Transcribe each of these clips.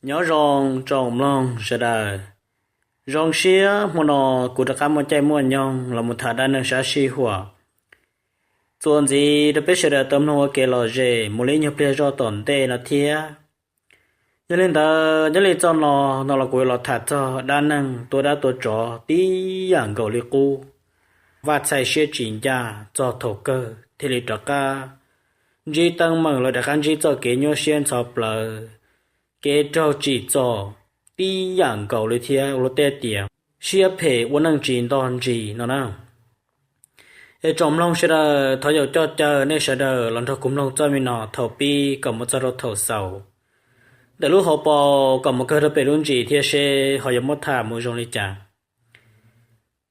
Nyob zoo tsoom mloog sawv daws. Zoo siab hmo no kuv rov qab muaj caij muaj nyoog los mus tham dab neeg sab sij huam txuas ntxiv rau peb sawv daws tau mloog ua kev lom zem mus li nyuag pliag zoj tom ntej no thiab. Yog li ntawd nyob li txoj no, no los kuv yuav los tham txog dab neeg tua dab tua tsov tib yam nkaus li qub. Vaj Txhaij siab tsis ncaj txog thaum kawg thiaj li rov qab ntsib teeb meem los rov qab ntsib txoj kev nyuaj siab ntxhov plawv, kev raug tsim txom tib yam nkaus li thiab ua luag tej tias siab phem ua neej tsis nto ntsis no na. Es tsoom mloog sawv daws thov yaum coj caw nej sawv daws los nrog kuv mloog txoj me no thaum pib kom mus txog rau thaum xaus, ntawm lub hauv paus kom mus kawg rau pem lub ntsis thiab seb ho yuav muab tham mus zoo li cas.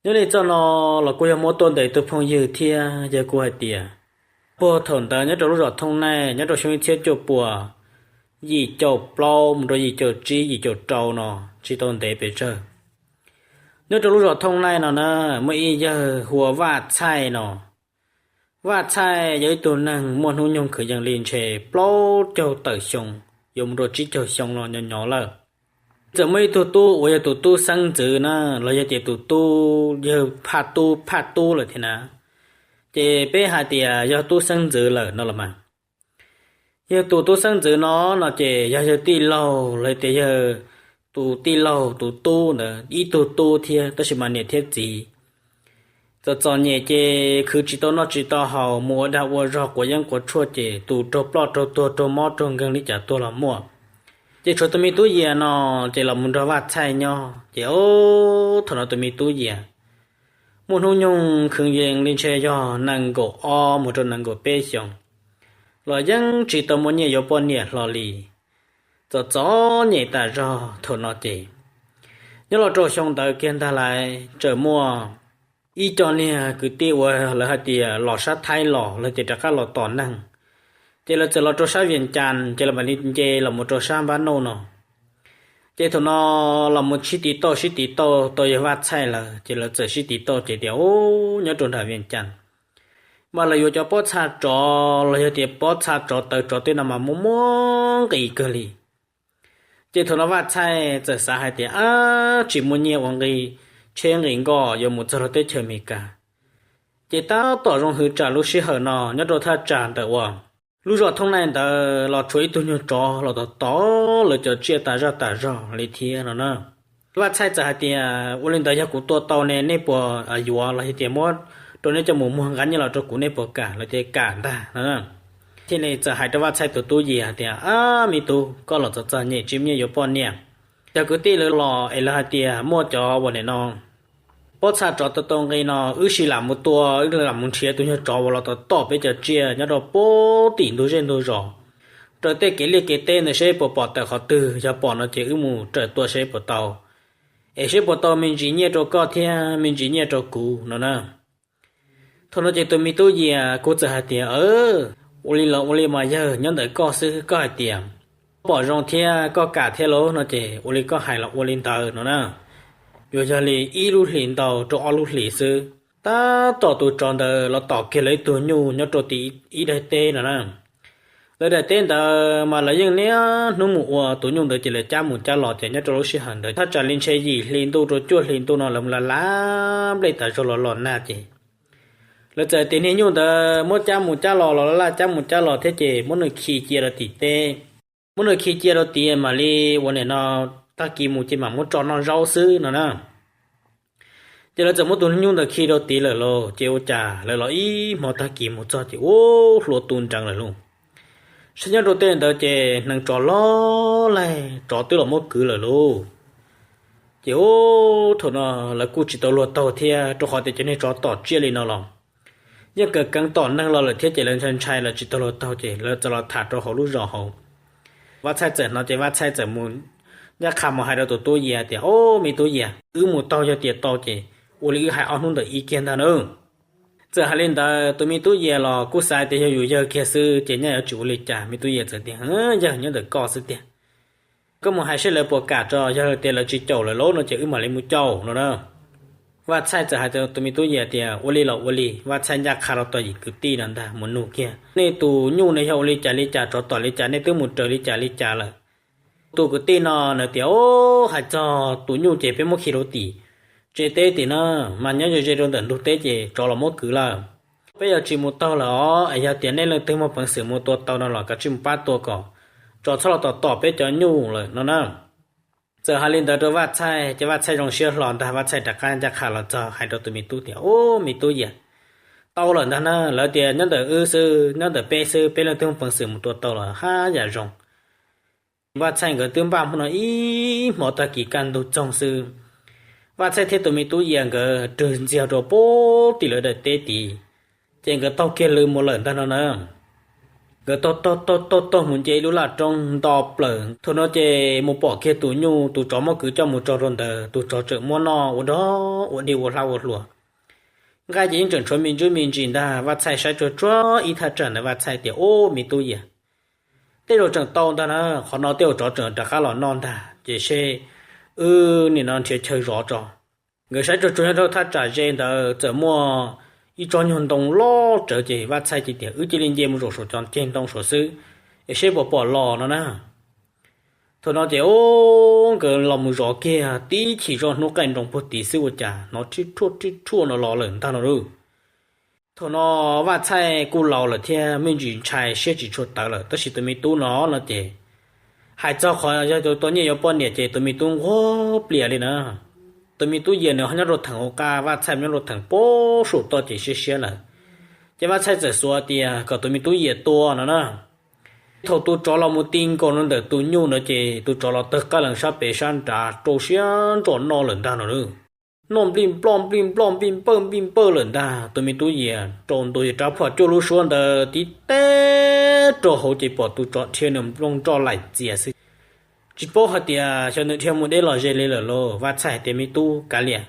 Nyob li txoj no los kuj yog muab tuaj ntawm tus phooj ywg thiab yawg kuj hais tias, puag thaum ntawd nyob rau lub zos Thooj Naij nyob rau xyoo ib txhiab cuaj puas yim caum plaub mus rau yim caum tsib yim caum rau no, tsis tau ntev pes tsawg. Nyob rau lub zos Thooj Naij no na, muaj ib yawg hu ua Vaj Txhaij no. Vaj Txhaij yog ib tug neeg muaj hnub nyoog kwv yees li ntshe plaub caug tawm xyoo, yuav mus rau tsib caug xyoo no nyob nyob lawm. Txawm muaj ib tug tub uas yog tus tub xeeb ntxwv na, los yog tias tus tub yawg phaj tub phaj tub lawm thiab na, ces peb hais tias yog tub xeeb ntxwv lawm no los mas. Yog tus tub xeeb ntxwv no, no ces yog yawg tij laug los tias yawg tus tij laug tus tub ntawd ib tug tub thiab, tab sis mas niam thiab txiv txom txom nyem ces khwv tsis tau noj tsis tau haus, mus ua dag ua zog quav yeeb quav tshuaj ces tus raug ploj raug tuag raug mob raug nkeeg li cas tuag los muaj. Ces tshuav tus me tub Yias no, ces los mus nrog Vaj Txhaij nyob ces, o, thaum no tus me tub Yias muaj hnub nyoog kwv yees li ntshe yog nees nkaum ob mus rau nees nkaum peb xyoos, los yeej tsis tau muaj nyiaj yuav poj niam hlo li. Txom txom nyem tas zog thaum no ces, nyob los rau xyoo ntawd kiag ntag lais txawm muaj ib co niag kwv tij uas lawv hais tias los sab Thaib los, lawv tias rov qab los tom neeg, ces lawv txawm los rau sab Vias Cas, ces lawv mam li nce los mus rau sab Npab Nauj no. Ces thaum no los mus sib tiv tauj sib tiv tauj tau yawg Vaj Txhaij lawm, ces lawv txawm sib tiv tauj ces tias, u, nyob rau nram Vias Cas mas lawv yuav cov pob txha tsov los yog tias pob txha tsov taw tsov tej no mas muaj muaj nqis kawg li. Ces thaum no Vaj Txhaij txawm xav hais tias, ab, tsis muaj nyiaj ua nqi tsheb nqis nkoj yuav mus txog rau teb chaws Amelikas. Ces tab tom zoo hwv tsam lub sij hawm no nyob rau thaj tsam ntawm uas lub zos Thooj Naij ntawd los tshuav ib tug nyuag tsov los tom tom lawv cov tsiaj tas zaj tas zog li thiab no na. Vaj Txhaij txawm hais tias, ua li ntawd yog kuv tua tau ne nej puas yuav, los yog tias muab rau nej coj mus muag nqa nyiaj los rau kuv nej puas kam? Lawv tias kam ntag no. Thiaj li txawm hais rau Vaj Txhaij tus tub Yias tias, ab, me tub, koj los txom txom nyem tsis muaj nyiaj yuav poj niam, cov kwv tij lawv los es lawv hais tias muaj cov uas nim no pob txha tsov tau tau nqi no, wb sim lam mus tua, wb lam mus nrhiav tus nyuag tsov uas los tom tom peb cov tsiaj nyob rau pem tim ntug zej ntug zos, raws tej kev liaj kev teb ntawd seb puas pom tawm qhov twg, yog pom no ces wb mus raws tua seb puas tau, es seb puas tau me ntsis nyiaj rau koj thiab me ntsis nyiaj rau kuv no na. Thaum no ces tus me tub Yias kuj txawm hais tias, ua li los ua li mas yawg, nyob ntawm koj xwb, koj hais tias pom zoo thiab koj kam thiab lauj no ces ua li koj hais los ua li ntawd no na. Yuav yog li ib lub hlis ntau rau ob lub hlis xwb, tab tom tus tsov ntawd los tom kiag lawv ib tug nyuj nyob rau tim ib daim teb no na. Lawv daim teb ntawd mas lawv yeej niaj hnub mus ua tus nyuj ntawd ces lawv cab mus cab los ces nyob rau lub sij hawm ntawd thaj tsam li ntshe yim hli ntuj rau cuaj hli ntuj no lawv mus la la nplej tas zog los los nag ces lawv txawm tias niag nyuj ntawd muab cab mus cab los los laj cab mus cab los thiab ces muab nws khi cia rau tim teb. Muab nws khi cia rau tid mam li ua nim no tag kis mus ces mam muab tso noj zaub xwb no na. Ces lawv txawm muab tus nyuj ntawd khi rau tid lawm lauj, ces ua cas lawv los ib hmo tag kis mus txog ces ua hlua tu nreev lawm lauj. Saib nyob rau tej ntawd ces hneev tsov loj laig, tsov twb los muab kwv lawm lauj. Ces ua thaum no lawv kuj tsis tau luag taug thiab, rau qhov tias cov niag tsov tom tsiaj li no los yeej kawv keev tom neeg los lawm thiab ces lawv ntshai ntshai lawv tsis tau luag taug ces lawv txawm los tham rau hauv lub zos hauv. Vaj Txhaij txawm hnov ces Vaj Txhaij txawm mus ncaj qha mus hais rau tus tub Yias tias, o, me tub Yias, wb mus taug yog tias tau ces ua li wb hais ob hnub ntawm ib kiag ntag na. Txawm hais li ntawd tus me tub Yias los kuj xav tias yog yus yawg kiag xwb ces nyaj yuav tsis ua li cas. Me tub Yias txawm tias, yawg, nyob ntawm koj xwb tiag, koj mus hais seb lawv puas kam tso, yog tias lawv tsis caum lawm lauj no ces wb mam li mus caum no na. Vaj Txhaij txawm hais rau tus me tub Yias tias, ua li los ua li, Vaj Txhaij ncaj qha rau tus yim kwv tij no ntag mus nug kiag, nej tus nyuj no yog ua li cas li cas, tsov tom li cas, nej twb mus raws li cas li cas lawm? Tus kwv tij no nws tias, Ub, hais txog tus nyuj ces peb muab khi rau tim tsev teb tim na, mas nyob ze ze rau ntawm ntug teb ces tsov los muab kwv lawm. Peb yuav tsis mus taug lawm os, es yog tias nej leej twg muaj peev xwm mus tua tau no los kav tsij mus pab tua kom tsov txhob los tom tom peb cov nyuj lawm no na. Txawm hais li ntawd rau Vaj Txhaij ces Vaj Txhaij zoo siab hlo ntag, Vaj Txhaij rov qab ncaj qha los txog hais rau tus me tub tias, Ub, me tub Yias, tau lawm ntag na, lawv tias nyob ntawm wb xwb, nyob ntawm peb xwb, peb leej twg muaj peev xwm mus tua tau los haj yam zoo. Vaj Txhaij nkawd twb npaj hmo no ib hmo, tag kis kaj ntug txoog xwb, Vaj Txhaij thiab tus me tub Yias nkawd rwg ntxiag rau pem tim lawv daim teb tid, ces nkawd taug kiag lw mus lawm ntag no na. Nkawd taug taug taug taug mus nce lub laj roob nto plaws, thaum no ces mus pom kiag tus nyuj tus tsov muab kwv coj mus tso rau ntawd, tus tsov tseem muab noj ua dog ua dig ua hlab ua hlua. Nqaij ces yeej tseem tshuav me ntsis me ntsis ntag. Vaj Txhaij saib tsuag tsuag ib thaj tsam ntawd Vaj Txhaij tias, Ub, me tub Yias, tej zaum tseem tau ntag na, qhov no tej zaum tsov tseem rov qab los noj ntag, ces seb wb nim no nrhiav chaw zov tso. Nkawd saib tsuag tsuag nyob rau thaj tsam ze ntawd txawm muaj ib tsob nyuag ntoo loj tsawv, ces Vaj Txhaij cia tias, Wb cia li nce mus zaum saum cov ceg ntoo saum xwb, es seb puas pom los no na. Thaum no ces ub, nkawd los mus zov kiag tib chim zoj hnub qaij nroos puag tid xwb ua cas hnov rib rhuaj rib rhuaj no los lawm ntag no lauj. Thaum no Vaj Txhaij kuj laus lawm thiab me ntsis ntshai siab tsis tshua tawv lawm, tab sis tus me tub no no ces hais txog qhov yog tus tau nyiaj yuav poj niam ces tus me tub nquag plias li na. Tus me tub Yias nws ho nyob rau theem hauv qab, Vaj Txhaij nyob rau theem pem saum toj ces siab siab lawm. Ces Vaj Txhaij txawm xav tias kom tus me tub Yias tua no na. Thaum tus tsov los mus ti nkaus no ntawm tus nyuj no ces tus tsov los tawg qab lees sab pem sab nrad rau siab ntso noj lawm ntag no lauj. Noj nplij nploj nplij nploj nplij npawj nplij npawj lawm ntag, tus me tub Yias rau ntua yog rab phom cuaj lub suab ntawd tib teb rau hauv ces pom tus tsov dhia nws nplooj nroj laim txias xwb. Tsis paub hais tias xyov nws dhia mus deb los ze li lawm lauj. Vaj Txhaij hais tias, Me tub, kav liam,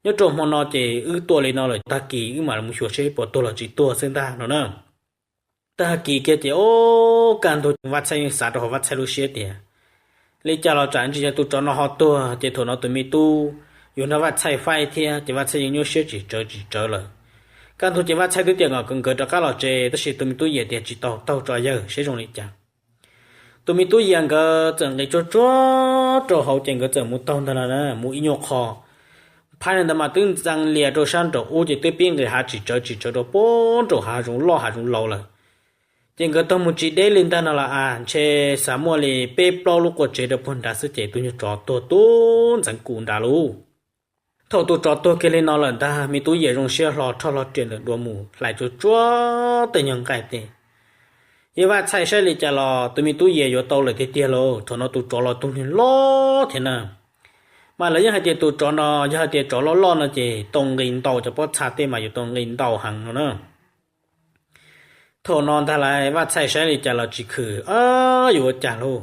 nyob rau hmo no ces wb tua li no lawm, tag kis wb mam mus xyuas seb puas tuag los tsis tuag xwb ntag no na. Tag kis kiag ces ub, kaj ntug Vaj Txhaij yeej xav rau hauv Vaj Txhaij lub siab tias, Li cas los tsam ntsis yog tus tsov no ho tuag ces thaum no tus me tub yuav nrog Vaj Txhaij faib thiab ces Vaj Txhaij yeej nyuaj siab tsis tsawv tsis tsawv lawm. Kaj ntug ces Vaj Txhaij twb tias kom nkawd rov qab los tsev, tab sis tus me tub Yias tias, Tsis tau, taug tso yawg, seb zoo li cas. Tus me tub Yias nkawd txawm nqis tsuag tsuag rau hauv ces nkawd txawm mus taug ntag no na, mus ib nyuag qho, phab ntawd mas twb ntxeev lias rau sab nraum ub ces twb pib nqis hav tsis tsawv tsis tsawv rau pem nraum hav zoov loj hav zoov laus lawm. Ces nkawd taug mus tsis deb li ntag no los as, ntshe xav muaj li peb plaub lub qua tsev rau puag nrad xwb ces tus nyuag tsov tuag tub ntxeev kus nrad lauj. Thaum tus tsov tuag kiag li no lawm ntag, me tub Yias zoo siab hlo rho hlo riam ntawm duav mus hlais tsuag tsuag tej nyuag nqaij tej. Yawg Vaj Txhaij saib li cas los tus me tub Yias yuav tau lawm tiag tiag lauj, thaum no tus tsov los tus niag loj thiab na. Mas lawv yeej hais tias tus tsov no yog hais tias tsov loj loj no ces tau nqi ntau, cov pob txha tej mas yuav tau nqi ntau heev no na. Thaum no ntag lawm Vaj Txhaij saib li cas los tsis khwm, yuav ua cas lauj.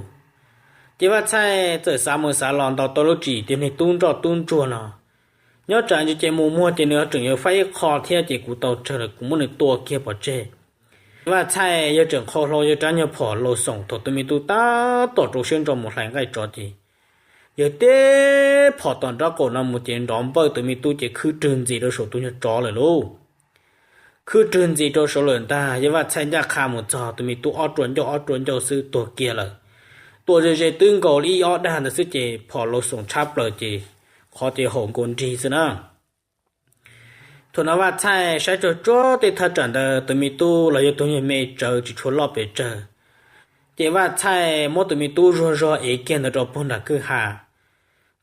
Ces Vaj Txhaij txawm xav mus xav los ntaus tau lub tswv yim tias niag tub nroj tub ntsuag no nyob tsam ntsis ces mus muag ces nws tseem yuav faib ib qho thiab ces kuv tau tsawg lawm kuv muab nws tua kiag pov tseg. Vaj Txhaij yawg tseem qhau hlo yawg rab nyuag phom laus xoom thaum tus me tub tab tom rau siab ntso mus hlais nqaij tsov ces yawg tib phom tom nraub qaum no mus ces nrov npawj tus me tub ces khwb rwg ntxim rau saum tus nyuag tsov lawm lauj. Khwb rwg ntxim rau saud lawm ntag, yawg Vaj Txhaij ncaj qha mus txog tus me tub ob ruam ncauj ob ruam ncauj xwb tuag kiag lawm. Tuam ze ze twb nkaus li ib ob dag ntawd xwb ces phom laus xoom tshab plaws ces qhov ces haum nkaus nrig xwb na. Thaum no Vaj Txhaij saib tsuag tsuag tej thaj tsam ntawd tus me tub los yog tus nyuag me tsawv tsis tshua loj pes tsawg. Ces Vaj Txhaij muab tus me tub zuag zog ev kiag ntawd rau puag nram kwj ha.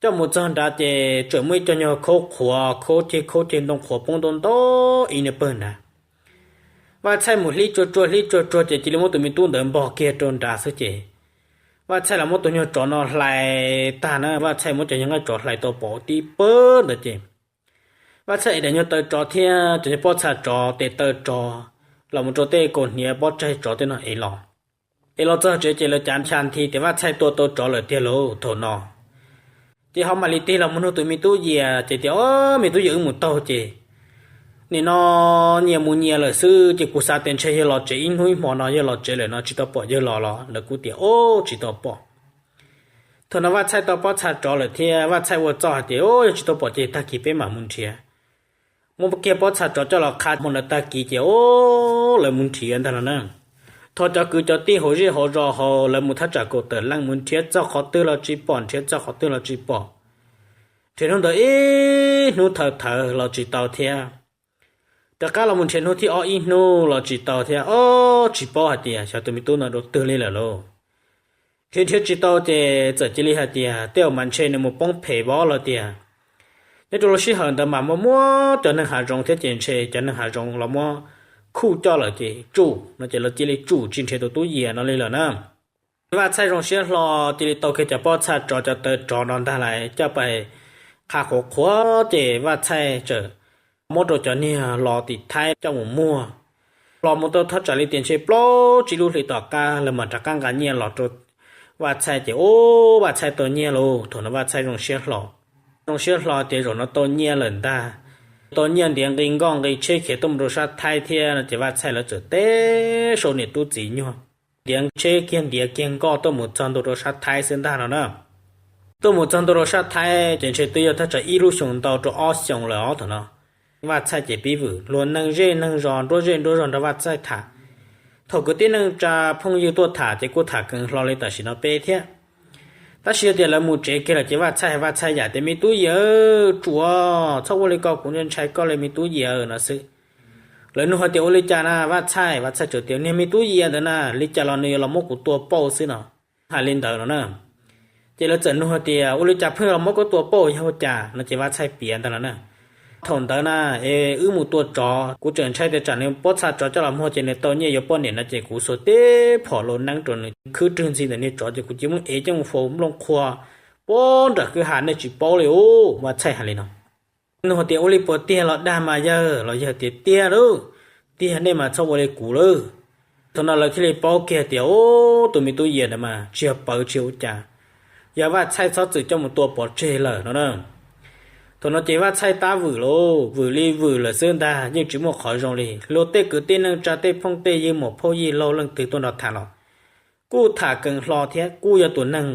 Coj mus txog nrad ces tseem muaj ib co nyuag khaub qhuav, khaub ceg khaub ceg ntoo qhuav poob ntau ntau ib niag pawg nrad. Vaj Txhaij mus hlib tsuag tsuag hlib tsuag tsuag ces cia li muab tus me tub ntawd npog kiag rau nrad xwb ces Vaj Txhaij los muab tus nyuag tsov no hlais tag na, Vaj Txhaij muab cov nyuag nqaij tsov hlais tau pom tib pawg ntawd ces Vaj Txhaij ev daim nyuag taw tsov thiab cov nyuag pob txha tsov, tes taw tsov los mus rau tej kaus hniav pob tsaig tsov tej no ev los. Ev los txog tsev ces lawv cav ncha nthi tias Vaj Txhaij tua tau tsov lawm tiag lauj thaum no. Ces ho mam li tig los mus nug tus me tub Yias ces tias, Ob, me tub Yias, wb mus taug ces nim no nyias mus nyias lawm xwb ces kuv xav tias ntshe yawg los tsev ib hnub ib hmo no, yawg los tsev lawm no tsis tau pom yawg los los? Lawv kuj tias, Ob, tsis tau pom. Thaum no Vaj Txhaij tau pob txha tsov lawm thiab Vaj Txhaij ua txuj hais tias, Yog tsis tau pom ces tag kis peb mam mus nrhiav. Muab kiag pob txha tsov coj los qha hmo ntawd tag kis ces, ob, lawv mus nrhiav ntag no na. Thov cov kwv cov tij hauv zej hauv zos hauv lawv mus thaj tsam kaum tawm leej mus nrhiav txog qhov twg los tsis pom, nrhiav txog qhov twg los tsis pom. Nrhiav hnub ntawd ib hnub thawv thawv los tsis tau thiab. Rov qab los mus nrhiav hnub thib ob ib hnub los tsis tau thiab, ob tsis paub hais tias xyov tus me tub no dua twg li lawm lauj. Nrhiav nrhiav tsis tau ces txawm cia li hais tias tej zaum mas ntshe nws mus poob phem vov lawm tiag. Nyob rau lub sij hawm ntawd mas muaj muab cov neeg hav zoov thiab ces ntshe cov neeg hav zoov los muab khuj coj lawm ces tsum no ces lawv cia li tsum tsis nrhiav tus tub Yias no li lawm na. Vaj Txhaij zoo siab hlo cia li tau kiag cov pob txha tsov cov tawv tsov no ntag lais coj pais qha qhuav qhuav ces Vaj Txhaij txawm muab rau cov niag los tim Thaib coj mus muag. Los mus tau thaj tsam li tias ntshe plaub tsib lub hlis tom qab lawv mam rov qab nqa nyiaj los rau Vaj Txhaij ces ub Vaj Txhaij tau nyiaj lauj. Thaum no Vaj Txhaij zoo siab hlo, zoo siab hlo tias zaum no tau nyiaj lawm ntag. Tau nyiaj ntiav nqi nkoj nqi tsheb khiav tuaj mus rau sab Thaib thiab no ces Vaj Txhaij lawv txawm teb sau niam tub txiv nyuag ntiav tsheb kiag ntiav kiag nkoj tuaj mus txog ntua rau sab Thaib xwb ntag no na. Tuaj mus txog ntua rau sab Thaib ces ntshe twb yog thaj tsam ib lub xyoos ntau rau ob xyoos lawm os thaum no. Vaj Txhaij ces pib vwm luag neeg zej neeg zos nruab zej nruab zos nrog Vaj Txhaij tham. Thaum kwv tij neej tsa phooj ywg tuaj tham ces kuj tham keev hlo li tam sim no peb thiab. Tab sis yog tias lawv mus tsev kiag lawm ces Vaj Txhaij, Vaj Txhaij yam tias me tub Yias, tsuas txhob ua li ko kuv ntshai koj li me tub Yias no xwb. Lawv nug hais tias ua li cas na Vaj Txhaij, Vaj Txhaij tsuas tias niag me tub Yias ntawd na li cas los nws yuav los muab kuv tua pauj xwb no. Hais li ntawd no na. Ces lawv txawm nug hais tias ua li cas pheej los muab koj tua pauj yog ua cas no ces Vaj Txhaij piav ntag no na. Thaum ntawd na es wb mus tua tsov kuv tseem ntshai tias tsam nws pob txha tsov coj los muag ces nws tau nyiaj yuav poj niam no ces kuv xuas teb phom los neeb rau nws khwb rwg ntxhi ntawm niag tsov ces kuv cia muab ev coj mus faus nplooj qhua puag nram kwj ha nej tsis paub li ub, Vaj Txhaij hais li no. Nug tias ua li puas tiag los dag mas yawg los yawg tias tiag lauj, tiag nej mas txhob ua li kuv lawm. Thaum no lawv thiaj li paub kiag tias ub tus me tub Yias ntawd mas tsis yog pawv tsis ua cas, yog Vaj Txhaij txhob txwm coj mus tua pov tseg lawm no na. Thaum no ces Vaj Txhaij tab vwm lauj, vwm li vwm lawm xwb ntag yeej tsis muaj qhov zoo li. Luag tej kwv tij neej tsa tej phooj tej ywg muam phauj yij laug leej twg tuaj nrog tham los kuj tham keev hlo thiab kuj yog tus neeg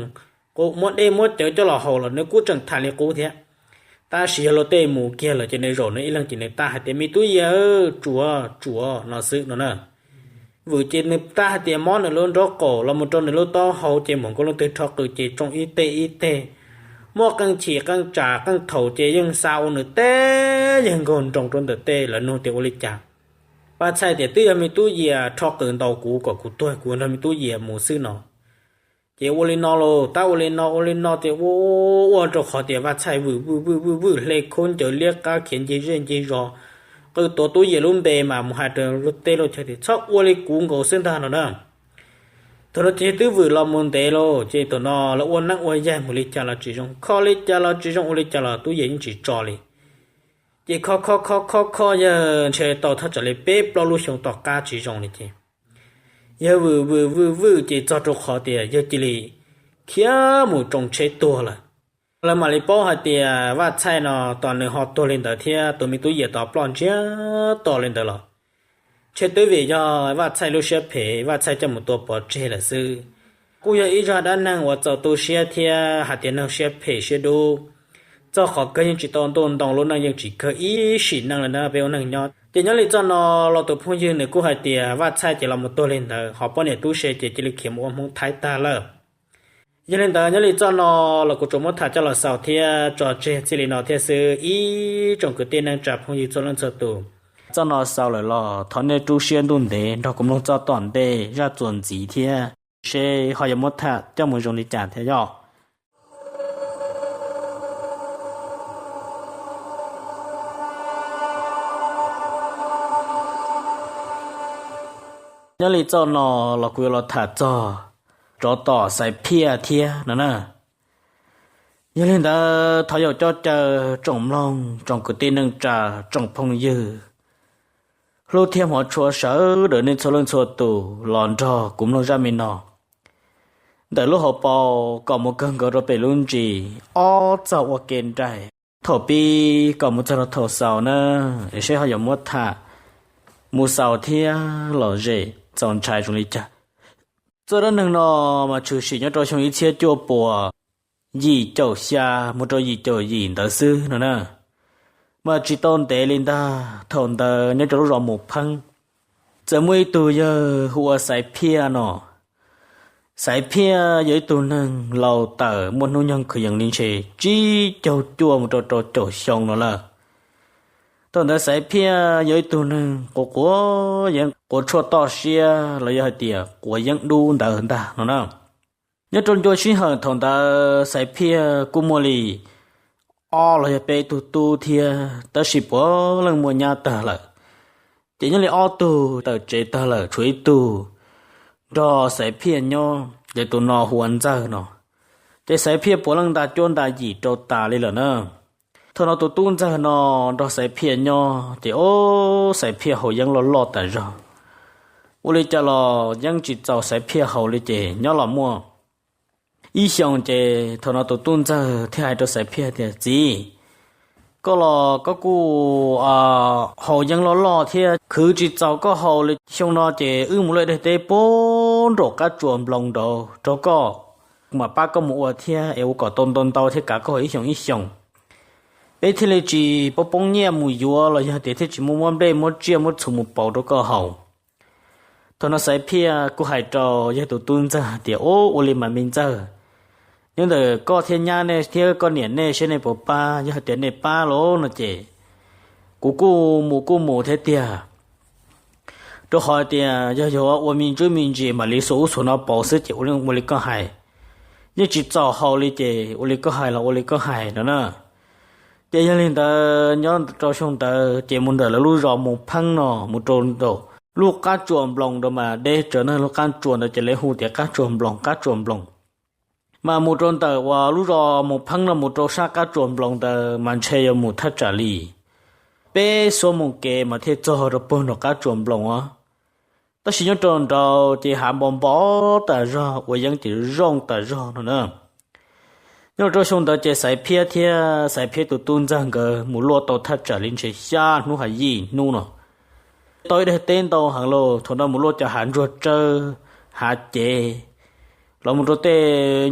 qu muab dej muab cawv coj los haus los nws kuj tseem tham li qub thiab. Tab sis yog luag tej mus kiag lawm ces nws zaum nws ib leeg ces nws tab hais tias me tub Yias, tsuas tsuas no xwb no na. Vwm ces nws tab hais tias mob nws lub nraub qaum los mus rau nws lub taub hau ces muaj nkauj leej twg rho qws ces tsoo ib teg ib teg. Muaj qee chim qee tsam qee thaum ces yeej xa ua nws teb yeej nkaug nroos rau ntawm tej lawv nug tias ua li cas. Vaj Txhaij tias twb yog me tub Yias rho qws ntaus kuv kom kuv tuag kuv nrog me tub Yias mus xwb no. Ces ua li no los tab ua li no ua li no tias ua ua rau qhov tias Vaj Txhaij vwm vwm vwm vwm vwm hle khaub ncaws liab qab khiav ncig zej ncig zos, qw tuav tub Yias lub npe mas mus hais rau luag tej luag chaw tias txhob ua li kuv nkaus xwb ntag no na. Thaum no ces twb vwm los mus ntev lauj ces thaum no lawv ua neeb ua yaig mus li cas los tsis zoo, kho li cas los tsis zoo, ua li cas los tub Yias yeej tsis tso li. Ces kho kho kho kho kho yawg ntshe tau thaj tsam li peb plaub lub xyoo tom qab tsis zoo li ces yawg vwm vwm vwm vwm ces txog rau qhov tias yawg cia li khiav mus tsoo tsheb tuag lawm. Lawv mam li paub hais tias Vaj Txhaij no tos nws ho tuag li ntawd thiab tus me tub Yias tos ploj ntsiag to li ntawd los ntshe twb vim yog Vaj Txhaij lub siab phem, Vaj Txhaij coj mus tua pov tseg lawm xwb. Kuj yog ib zaj dab neeg uas txaus tu siab thiab hais tias neeg siab phem siab dub, txog qhov kawg yeej tsis tau ntuj ntoo, lub neej yeej tsis kawg ib sim neej li na peb ua neej nyob. Ces nyob li txoj no los tus phooj ywg nws kuj hais tias Vaj Txhaij ces los mus tuag li ntawd, ho poj niam tub se ces cia li khiav mus ua Hmoob Thaib tag lawm. Yog li ntawd nyob li txoj no los kuv tsuas muab tham coj los xaus thiab tso tseg txij li no thiab xwb ib tsoom kwv tij neej tsa phooj ywg txhua leej txhua tus. Txoj no xaus lawm los thov nej rub siab ntuj ntev nrog kuv mloog txoj tom ntej zaj txuas ntxiv thiab seb ho yuav muab tham coj mus zoo li cas thiab yog. Nyob li txoj no los kuv yuav los tham txog tsov tom xaiv phiaj thiab no na. Yog li ntawd thov yaum coj caw tsoom mloog, tsoom kwv tij neej tsa, tsoom phooj ywg, hlub thiab hmov tshua sawv daws nej txhua leej txhua tus los nrog kuv mloog zaj me no ntawm lub hauv paus kom mus kawg nkaus rau pem lub ntsis ob txog ua ke nraim. Thaum pib kom mus txog rau thaum xaus na, seb ho yuav muab tham mus xaus thiab los zem txaus ntshai zoo li cas. Txoj dab neeg no mas tshwm sim nyob rau xyoo ib txhiab cuaj puas yim caum xya mus rau yim caum yim ntawd xwb no na. Mas tsis tau ntev li ntag, thaum ntawd nyob rau lub zos Mus Pheeb, Txawm muaj ib tug yawg hu ua Xaiv Phiaj no. Xaiv Phiaj yog ib tug neeg laus tawm muaj hnub nyoog kwv yees li ntshe tsib caug cuaj mus rau rau caum xyoo no lawm. Thaum ntawd Xaiv Phiaj yog ib tug neeg quav quav yeeb, quav tshuaj toj siab los yog hais tias quav yeeb dub ntawd ntag no na. Nyob rau ncua sij hawm thaum ntawd Xaiv Phiaj kuj muaj li ob los yog peb tug tub thiab, tab sis puav leej muaj nyab tag lawm. Ces nyob li ob tug tawm tsev tag lawm, tshuav ib tug nrog Xaiv Phiaj nyob, ces tus no hu ua Ntxawg no. Ces Xaiv Phiaj puav leej nta cuab nta yim rau tas li lawm na. Thaum no tus tub Ntxawg no nrog Xaiv Phiaj nyob ces ob Xaiv Phiaj haus yeeb loj loj tas zog. Ua li cas los yeeb tsis txaus Xaiv Phiaj haus li ces nyob los muaj ib xyoos ces thaum no tus tub Ntxawg thiaj hais rau Xaiv Phiaj tias, Txiv, koj los koj kuj haus yeeb loj loj thiab khwv tsis txaus koj haus li. Xyoo no ces wb mus luaj deg teb puag nraum qab tsuas nploos nraud rau koj, kuv mam pab koj mus ua thiab es ua kom tau ntau ntau thiab kav koj ib xyoos ib xyoos. Peb thiaj li tsis poob poob nyiaj mus yuav los yog tias thiaj tsis muaj muab nplej muab tsiaj muab txhuv mus pauv rau koj haus. Thaum no Xaiv Phiaj kuj hais rau yawg tus tub Ntxawg tias, Ub, ua li mas me Ntxawg, nyob ntawm koj thiab nyab nej thiab koj niam nej seb nej puas pab, yog hais tias nej pab lawm no ces kuv kuj mus kuj mus thiab tiag, rau qhov tias yog yog ua me ntsuj me ntsis mam li xuas ub xuas no pauv xwb ces ua li koj hais, yeej tsis txaus haus li ces ua li koj hais los ua li koj hais no na. Ces yog li ntawd nyob rau xyoo ntawd ces mus ntawm lawv lub zos Moos Pheeb no mus rau ntawm lub qab tsuas nploos ntawd mas deb tsawv na, lub qab tsuas ntawd ces lawv hu tias qab tsuas nploos, qab tsuas nploos. Mas mus rau ntawm uas lub zos Moos Pheeb no mus rau sab qab tsuas nploos ntawd mas ntshe yuav mus thaj tsam li peb xuab moos kev mas thiaj txog rau puag nram qab tsuas nploos os. Tab sis nyob rau nraud ces hav npo npo tas zog, ua yeeb ces zoo tas zog no na. Nyob rau xyoo ntawd ces Xaiv Phiaj thiab Xaiv Phiaj tus tub Ntxawg nkawd mus luaj tau thaj tsam li ntshe xya hnub ha yim hnub no. Tau ib daim teb ntau heev lauj, thaum no mus luaj cov hav ntsuag tsawb, hav cev, los mus rau tej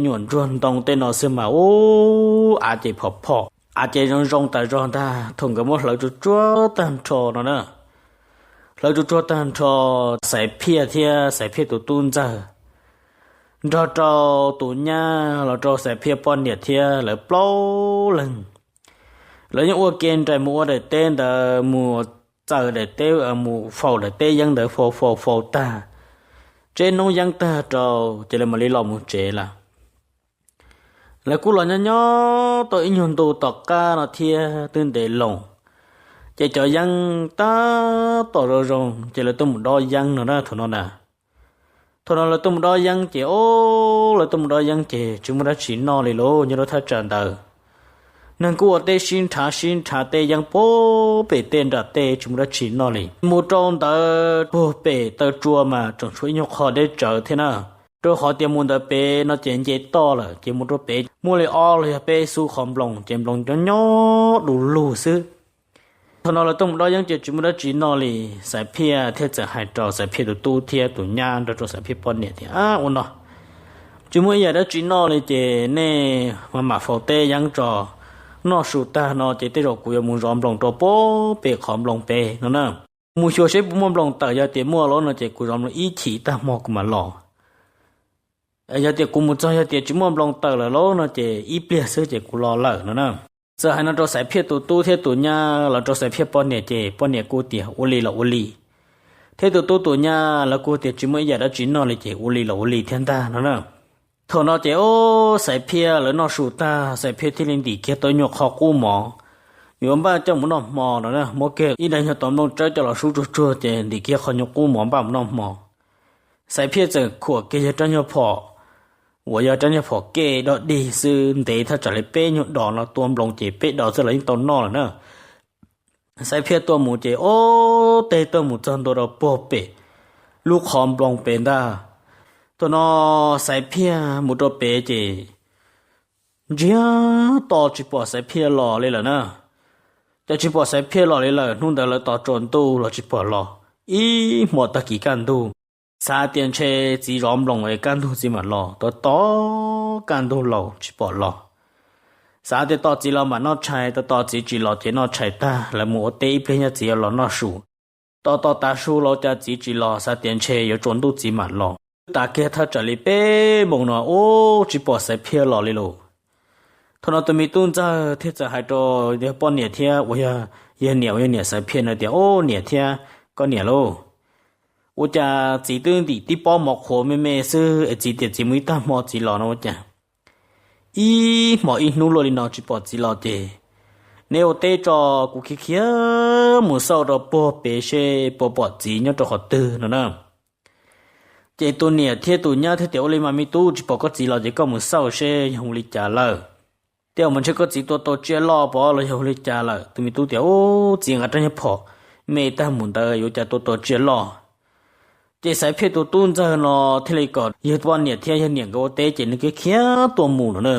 nyuam ntsuag ntoo tej no xwb mas ub, av ces phom phom, av ces zoo zoo tas zog ntag. Thaum nkawd muab hlawv tsuag tsuag tag nrho no na, hlawv tsuag tsuag tag nrho, Xaiv Phiaj thiab Xaiv Phiaj tus tub Ntxawg nrog rau tus nyab los rau Xaiv Phiaj poj niam thiab lawv plaub leeg, lawv yeej ua ke nraim mus ua daim teb ntawd, mus txaws daim teb, mus faus daim teb yeeb ntawd, faus faus faus tag, tseb noob yeeb tag rau ces lawv mam li los mus tsev lawm. Lawv kuj los nyob nyob tau ib nyuag ntu tom qab no thiab twb ntev loo, ces cov yeeb tab tom zoo zoo ces lawv tuaj mus dob yeeb no na thaum no na. Thaum no lawv tuaj mus dob yeeb ces, o, lawv tuaj mus dob yeeb ces tsis muaj dab tsi noj li lauj. Nyob rau thaj tsam ntawd neeg kuj ua teb sib nrhav sib nrhav, tej yeeb puag pem tej nram tej tsis muaj dab tsi noj li. Mus rau ntawd puag pem taw tsua mas tseem tshuav ib nyuag qho deb tsawv thiab na, rau qhov tias mus ntawd pem no ces nce toj lawm, ces mus rau pem muaj li ob los yog peb xub qhov nploos ces nploos nyob nyob du lug xwb. Thaum no lawv tuaj mus dob yeeb ces tsis muaj dab tsi noj li, Xaiv Phiaj thiaj txawm hais rau Xaiv Phiaj tus tub thiab tus nyab nrog rau Xaiv Phiaj poj niam tias, Ab, ua no tsis muaj ib yam dab tsi noj li ces nej mam mam faus teb yeeb tso, noj su tag no ces tej zaum kuv yuav mus zov nploos rau puag pem qhov nploos pem no na. Mus xyuas seb puas muaj nploos tawm, yog tias muaj lawm no ces kuv zov nploos ib chim tag hmo kuv mam los. Yog tias kuv mus txog yog tias tsis muaj nploos tawm lawm lauj no ces ib pliag xwb ces kuv los lawm no na. Txawm hais no rau Xaiv Phiaj tus tub thiab tus nyab los rau Xaiv Phiaj poj niam ces poj niam kuj tias ua li los ua li, thiab tus tub tus nyab lawv kuj tias tsis muaj ib yam dab tsi noj li ces ua li los ua li thiab ntag no na. Thaum no ces, o, Xaiv Phiaj lawv noj su tag, Xaiv Phiaj thiaj li ntim kiag tau nyuag qho qub mov, yuav npaj coj mus noj hmo no na. Muab kiag ib daim nyuag tau nplooj tsawb coj los sub tsuag tsuag ces ntim kiag qho nyuag qub mov npaj mus noj hmo. Xaiv Phiaj txawm khuam kiag yawg rab nyuag phom uas yog rab nyuag phom kej dog dig xwb, ntev thaj tsam li peb nyuag dos no, tua nploos ces peb dos xwb los yeej tau noj lawm na. Xaiv Phiaj tuaj mus ces, o, tej tuaj mus txog ntua rau puag pem lub qhov nploos pem ntag. Thaum no Xaiv Phiaj mus rau pem ces ntsiag to tsis pom Xaiv Phiaj los li lawm na. Ces tsis pom Xaiv Phiaj los li lawm, hnub ntawd lawv tos tsaus ntuj los tsis pom los, ib hmo tag kis kaj ntug. Xav tias ntshe txiv zov nploos es kaj ntug txiv mam los, tos tos kaj ntug los tsis pom los. Xav tias tos txiv los mam noj tshais, tos tos txiv tsis los ces noj tshais tag lawv mus ua teb ib pliag nyob txiv los noj su. Tos tos tav su los cas txiv tsis los, xav tias ntshe yuav tsaus ntuj txiv mam los. Twb tas kiag thaj tsam li peb moos no ub tsis pom Xaiv Phiaj los li lauj. Thaum no tus me tub ntxawg thiaj txawm hais rau yawg poj niam thiab uas yog yawg niam uas yog niam Xaiv Phiaj no tias, Ub niam thiab koj niam lauj, ua cas txiv twb ntim tib pob mov qhuav me me xwb es txiv tias txiv mus ib tag hmo txiv los no ua cas ib hmos ib hnub luaj li no tsis pom txiv los ces neb ua teb tso, kuv khiav khiav mus xauj rau puag pem seb puas pom txiv nyob rau qhov twg no na. Ces tus niam thiab tus nyab thiaj tias, Ua li mas me tub, tsis pom koj txiv los ces koj mus xauj seb yog ua li cas lawm. Tej zaum mas ntshe koj txiv tua tau tsiaj loj pov los yog ua li cas lawm. Tus me tub tias, Ub txiv nqa rab nyuag phom me tag mus ntawd yuav cas tua tau tsiaj loj. Ces Xaiv Phiaj tus tub ntxawg no thiaj li kom yawg poj niam thiab yawg niam nkawd ua teb ces nws khiav khiav tuaj mus no na.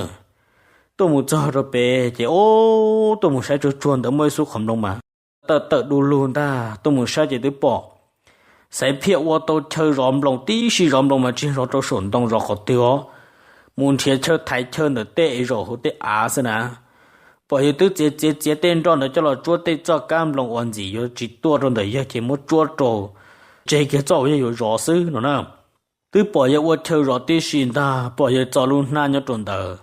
Tuaj mus txog rau pem ces ub tuaj mus saib tsuag tsuag ntawd muaj ib xub qhov nploos mas tawm tawm du lug ntag, tuaj mus saib ces twb pom Xaiv Phiaj ua tau chaw zov nploos tib si, zov nploos mas tsis zov rau saum ntoo, zov qhov twg os, mus nrhiav chaw thaiv chaw ntawm tej es zaum hauv tej av xwb na. Pom yawg twb txiav txiav txiav tej nroj ntawd coj los tsuab tej txoj kab nploos uas ntxim yuav tsis tuaj rau ntawm yawg ces muab tsuab rau tseg kiag txoj uas yawg yuav zov xwb no na. Twb pom yawg ua chaw zov tib si ntag, pom yawg txo lub hnab nyob rau ntawd,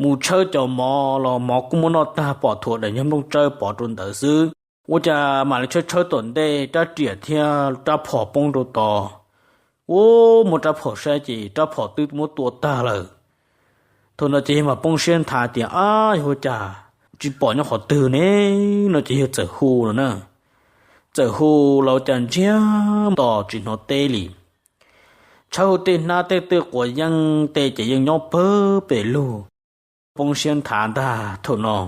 mus tshawb cov mov los mov kuj muab noj tag, pom thuav daim nyuag nplooj tsawb pov rau ntawd xwb. Ua cas mam li tshawb tshawb tom ntej rab riam thiab rab phom poob rau tod. Ub muab rab phom saib ces rab phom twb muab tua tag lawm. Thaum no ces yawg mam poob siab nthav tias, Ab, yog ua cas tsis pom nyob qhov twg ne? No ces yawg txawm hu los na. Txawm hu los cas ntsiag to tsis hnov teb li. Tshawb hauv tej hnab tej twj quav yeeb tej ces yeej nyob pawg pem lug. Poob siab nthav ntag thaum no,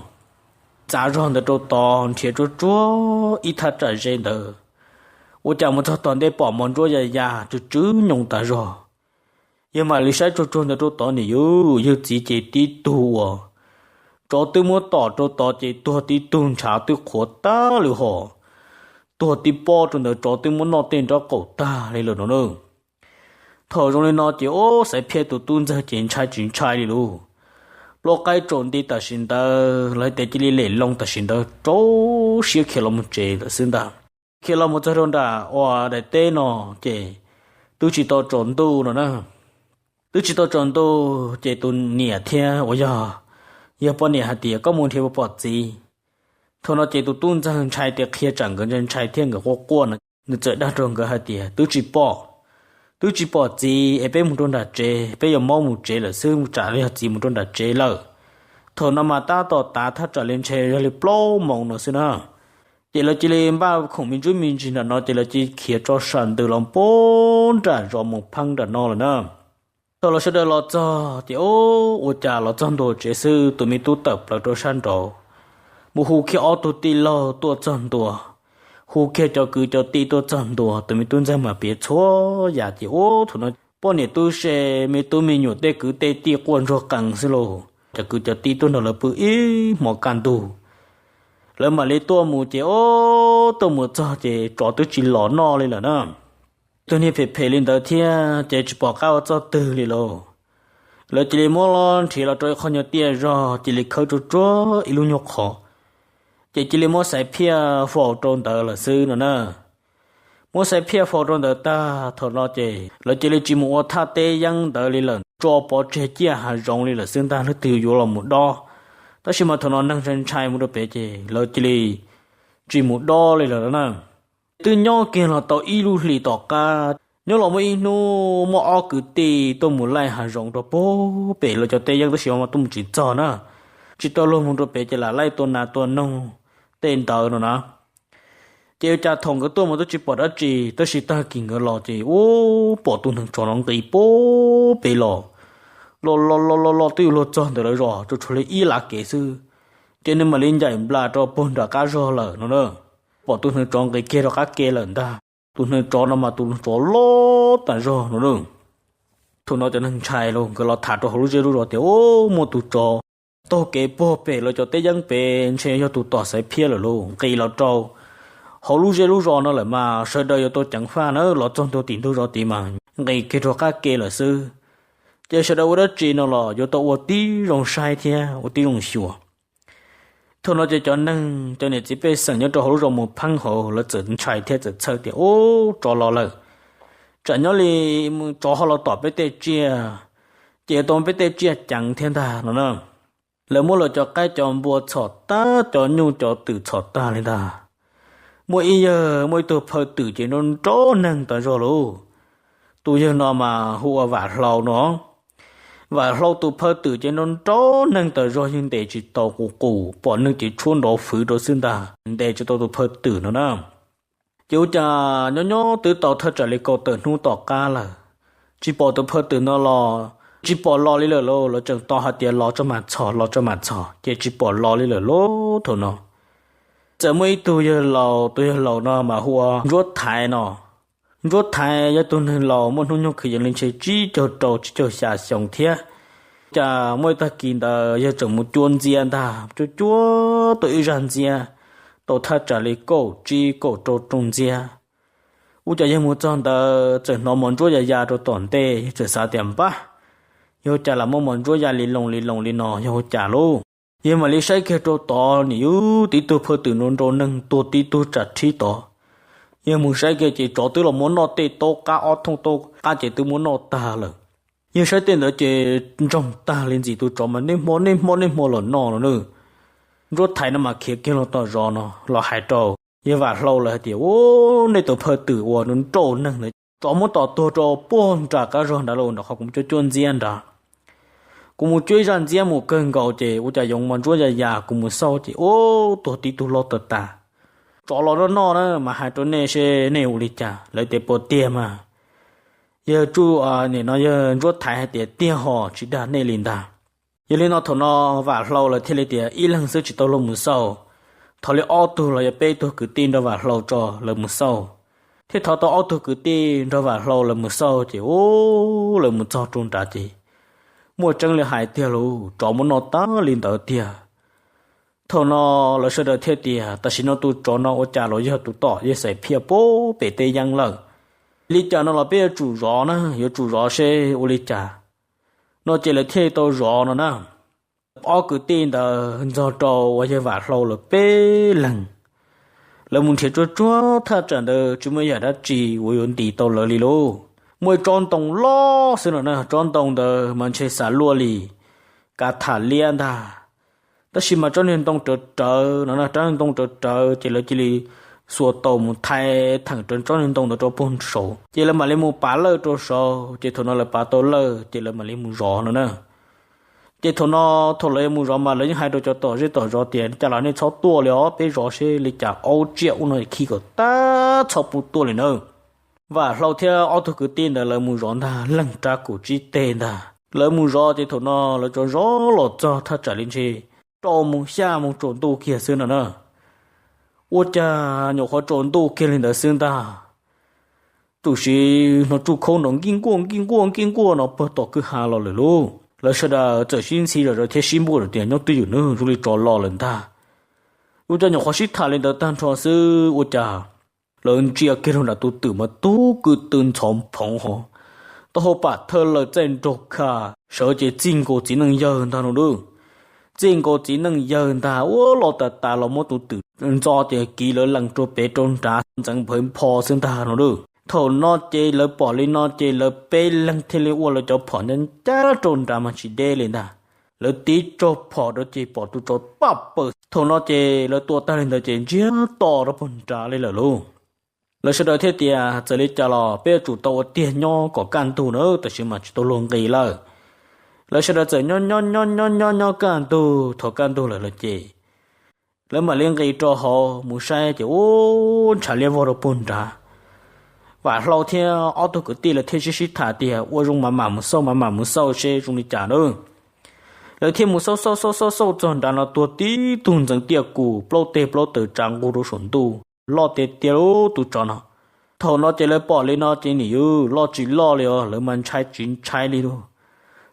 txav zog ntawd rau tod nrhiav tsuag tsuag ib thaj tsam ze ntawd, ua cas mus txog tom ntej pom mov ntsuab ya ya tsw tsw nyoos tas zog. Yawg mam li saib tsuag tsuag ntawd rau tod nim yus yawg txiv ces tib tug uas tsov twb muab tom rau tod ces tuag tib tug, ntshav twb qhuav tag li hos, tuag tib pob rau ntawd, tsov twb muab noj tej nraub qaum tag li lawm no na. Thaum zoo li no ces ub Xaiv Phiaj tus tub ntxawg ces ntshai tsis ntshai li lauj. Plaub qaib tsaus nti tam sim ntawd los tias cia li lem loo tam sim ntawd rau siab khiav los mus tsev lawm xwb ntag. Khiav los mus txog rau nram uas daim teb no ces twb tsis tau tsaus ntuj no na. Twb tsis tau tsaus ntuj ces tus niam thiab uas yog yawg poj niam hais tias, Koj mus nrhiav puas pom txiv? Thaum no ces tus tub ntxawg ntshai tias qhia tsam nkawd ntshai ntshai thiab nkawd quaj quaj no, nws txawm dag rau nkawd hais tias, Twb tsis pom, twb tsis pom txiv es peb mus rau nram tsev, peb yuav maub mus tsev lawm xwb, tsam yog txiv mus rau nram tsev lawm. Thaum no mas tab tom tav thaj tsam li ntshe yog li plaub moos no xwb na. Ces lawv cia li npaj khoom me ntsuj me ntsis nram no ces lawv cia li khiav tso sam ntws los puag nram zos mus pheeb nram no lawm na. Thaum lawv sawv daws los txog ces ub ua cas los txog ntua tsev xwb, tus me tub tawm plaws rau sab nraud mus hu kiag ob tug tij laug tuaj txog ntua, hu kiag cov kwv cov tij tuaj txog ntua, tus me tub ntxawg mas piav txhua yam ces ub thaum no poj niam tub se me tub me nyuam tej kwv tej tij quaj ntsuag qees xwb lauj. Cov kwv cov tij tuaj nrog lawv pw ib hmos kaj ntug, lawv mam li tuaj mus ces ub tuaj mus txog ces tsov twb tsis los noj li lawm na. Tus niag phem phem li ntawd thiab ces tsis pom qab ua txoj twg li lauj. Lawv cia li muab nrhiav los rau ib qho nyuag tiaj zog, cia li khawb tsuag tsuag ib lub nyuag qhov, ces cia li muab Xaiv Phiaj faus rau ntawd lawm xwb no na. Muab Xaiv Phiaj faus rau ntawd tag thaum no ces lawv cia li tsis mus ua thaj teb yeeb ntawd li lawm, tso pov tseg ciaj hav zoov li lawm xwb ntag, leej twg yuav los mus dob. Tab sis mas thaum no neeg ntshai ntshai mus rau pem ces lawv cia li tsis mus dob li lawm na. Twb nyob kiag los tau ib lub hlis tom qab, nyob los muaj ib hnub muaj ob kwv tij tuaj mus laij hav zoov rau puag pem lawv cov teb yeeb tab sis mas tuaj mus tsis txog na, tsis tau luag mus rau pem ces lam laij tua nas tua noog tej ntawd no na. Ces ua cas thaum nkawd tuaj mus twb tsis pom dab tsi tab sis tag kis nkawd los ces ub pom tus neev tsov no nqis puag pem los, los los los los los twb yuav luag txog ntawm lawv zos tsuas tshuav li ib lav kev xwb, ces nws mam li ncaim nplas rau puag nram qab zog lawm no na. Pom tus neev tsov nqis kiag rau qab ke lawm ntag. Tus neev tsov no mas tus neev tsov loj tas zog no na. Thaum no cov neeg ntshai los nkawd los tham rau hauv lub zej lub zos tias, Ub, muaj tus tsov taug kev puag pem lawv cov teb yeeb pem, ntshe yog tus tom Xaiv Phiaj lawm lauj, nqis los rau hauv lub zej lub zos no lawm mas sawv daws yuav tau ceev faj na, los txog ntua tim ntug zos tid mas nqis kiag rau qab ke lawm xwb. Ces sawv daws ua dab tsi no los yuav tau ua tib zoo saib thiab ua tib zoo xyuas. Thaum no ces cov neeg cov niam txiv pej xeem nyob rau hauv lub zos Mus Pheeb hauv lawv txawm ntshai thiab txawm txhawj tias, Ub, tsov los lawm, tsam nyob li tsov ho los tom peb tej tsiaj, ces tau peb tej tsiaj ceev thiab ntag no na. Lawv muab lawv cov qaib cov npua txhom tag, cov nyuj cov twm txhom tag li ntag. Muaj ib yawg muaj ib tug phaw twm ces nrau nrau neeg tas zog lauj. Tus yawg no mas hu ua Vam Hlau no. Vam Hlau tus phaw twm ces nrau nrau neeg tas zog, yeej ntes tsis tau, qus qus, pom neeg ces tshuab nrov fwv rau xwb ntag, ntes tsis tau tus phaw twm no na. Ces ua cas nyob nyob twb tau thaj tsam li kaum tawm hnub tom qab lawm, tsis pom tus phaw twm no los, tsis pom los li lawm lauj. Lawv tseem tos hais tias los tso mam txhom, los tso mam txhom, ces tsis pom los li lawm lauj. Thaum no txawm muaj ib tug yawg laus, tus yawg laus no mas hu ua Ntsuab Thaiv no. Ntsuab Thaiv yog tus neeg laus muaj hnub nyoog kwv yees li ntshe tsib caug rau tsib caug xya xyoo thiab. Cas muaj ib tag kis ntawd yawg tseem mus cuab ntxiab ntag, cuab cuab tau ib zaj ntxiab, tau thaj tsam li kaum tsib kaum rau rooj ntxiab. Ua cas yawg mus txog ntawd txawm hnov mos ntsuab ya ya rau tom ntej, yawg txawm xav tias, Npab, yog ua cas lam muaj mos ntsuab ya li loo li loo li no, yog ua cas lauj? Yawg mam li saib kiag rau tod, nim yog tib tug phaw twm nrau nrau neeg tuag tib tug tsam rhib tod. Yawg mus saib kiag ces tsov twb los muab noj tej taub qab, ob thooj taub qab ces twb muab noj tag lawm. Yawg saib tej ntawd ces ntsoog tag li, ntxim tus tsov mas niaj hmo niaj hmo niaj hmo los noj no na. Ntsuab Thaiv no mas khiav kiag los tom zos no los hais rau yawg Vam Hlau lawv hais tias, Ub, nej tus phaw twm uas nrau neeg ntawd tsov muab tom tuag rau puag nram qab zog nrad los, nram qhov kuv mus cuab cuab ntxiab nrad. Kuv mus cuab ib zaj ntxiab mus kawg nkaus ces ua cas yoov mos ntsuab ya ya, kuv mus xauj ces ub, tuag tib tug loj tas tas. Tsov los noj noj na, mas hais rau nej seb nej ua li cas. Lawv tias, Puas tiag mas? Yawg Tsuj, nim no yawg Ntsuab Thaiv hais tias, Tiag hos, tsis dag nej li ntag. Yog li no thaum no Vam Hlau lawv thiaj li tias, Ib leeg xwb tsis tau luag mus xauj, thov li ob tug los yog peb tug kwv tij nrog Vam Hlau tso lawv mus xauj. Thiaj thov tau ob tug kwv tij nrog Vam Hlau lawv mus xauj ces ub, lawv mus txog rau nrad ces muaj tseeb li hais tiag lauj, tsov muab noj tag li ntawd tiag. Thaum no lawv sawv daws thiaj tias, Tam sim no tus tsov no ua cas los yog tus tom yawg Xais Phiaj puag pem teb yeeb lawm. Li cas no los peb yuav tsum zov na, yuav tsum zov seb ua li cas no ces lawv thiaj li tau zov no na. Ob kwv tij ntawd ntxog rau uas yawg Vam Hlau lawv peb leeg, lawv mus nrhiav tsuag tsuag thaj tsam ntawd tsis muaj yam dab tsi uas yuav ntis tau lawv li lauj. Muaj ib tsob ntoo loj xwb no na, tsob ntoo ntawd mas ntshe xav luaj li kav tham liab ntag. Tab sis mas tsob niag ntoo rawv rawv no na, tsob niag ntoo rawv rawv ces lawv cia li xuas taus mus thaiv theem rau tsob niag ntoo ntawd rau puag saud ces lawv mam li mus pav lawj rau saud. Ces thaum no lawv pav tau lawj ces lawv mam li mus zov no na. Ces thaum no, thaum lawv yuav mus zov mas lawv yeej hais rau cov tom zej tom zos tias, Cas los nej txhob tuaj li os, peb zov seb li cas, aub tsiaj ub no khi kom tab txhob pub tuaj li na. Vam Hlau thiab ob tug kwv tij ntawd lawv mus zov ntag, leeg rab kaum tsib teg ntag. Lawv mus zov ces thaum no lawv tso zov los txog thaj tsam li ntshe rau moos xya moos tsaus ntuj kiag xwb no na. Ua cas nyuam qhuav tsaus ntuj kiag li ntawd xwb ntag, txawm hnov tsuj khaub nrov nkij nkuaj nkij nkuaj nkij nkuaj no puag tom kwj ha los lawm lauj. Lawv sawv daws txawm sib ntxhi zom zaws thiab sib npuaj tias, Nyob twj ywm nawb, zoo li tsov los lawm ntag. Ua cas nyuam qhuav sib tham li ntawd tag nrho xwb ua cas lawv ntsia kiag rau nram tus twm mas tub kwv tw ntxhov phoov ho, taub hau pam thawj lawm, txaij nraug kha, sawv ces txij nkaus txiv neej yawg ntag no lauj. Txij nkaus txiv neej yawg ntag, ua los tas tas los muab tus twm ntxo ces kiv lawv lees rau pem rau nrad ntxeev nphawv npho xwb ntag no lauj. Thaum no ces lawv pom li no ces lawv peb leeg thiaj li ua lawv cov phom ncaj ncaj rau nrad mas tsis deb li ntag. Lawv tib tsaug phom rau ces pom tus tsov paj paws. Thaum no ces lawv tua tag li ntawd ces ntsiag to rau puag nrad li lawm lauj. Lawv sawv daws thiaj tias, Txawm li cas los peb yuav tsum tau ua tiag nyob kom kaj ntug na, tam sim mas tsis tau luag nqis lawm. Lawv sawv daws txawm nyob nyob nyob nyob nyob nyob kaj ntug, thaum kaj ntug lawm lawm ces lawv mam li nqis rau hauv mus saib ces ub, ntshav liab vog rau puag nrad. Vam Hlau thiab ob tug kwv tij lawv thiaj sib sib tham tias, Ua zoo mam mam mus xauj, mam mam mus xauj seb zoo li cas na. Lawv thiaj mus xauj xauj xauj xauj xauj txog nrad no tuag tib tug ntxeev tiaj kus plaub teg plaub taw tsa nqug rau saum ntuj, loj tiag tiag lauj tus tsov no. Thaum no ces lawv pom li no ces nim yus loj tsis loj li os, lawv mas ntshai tsis ntshai li lauj.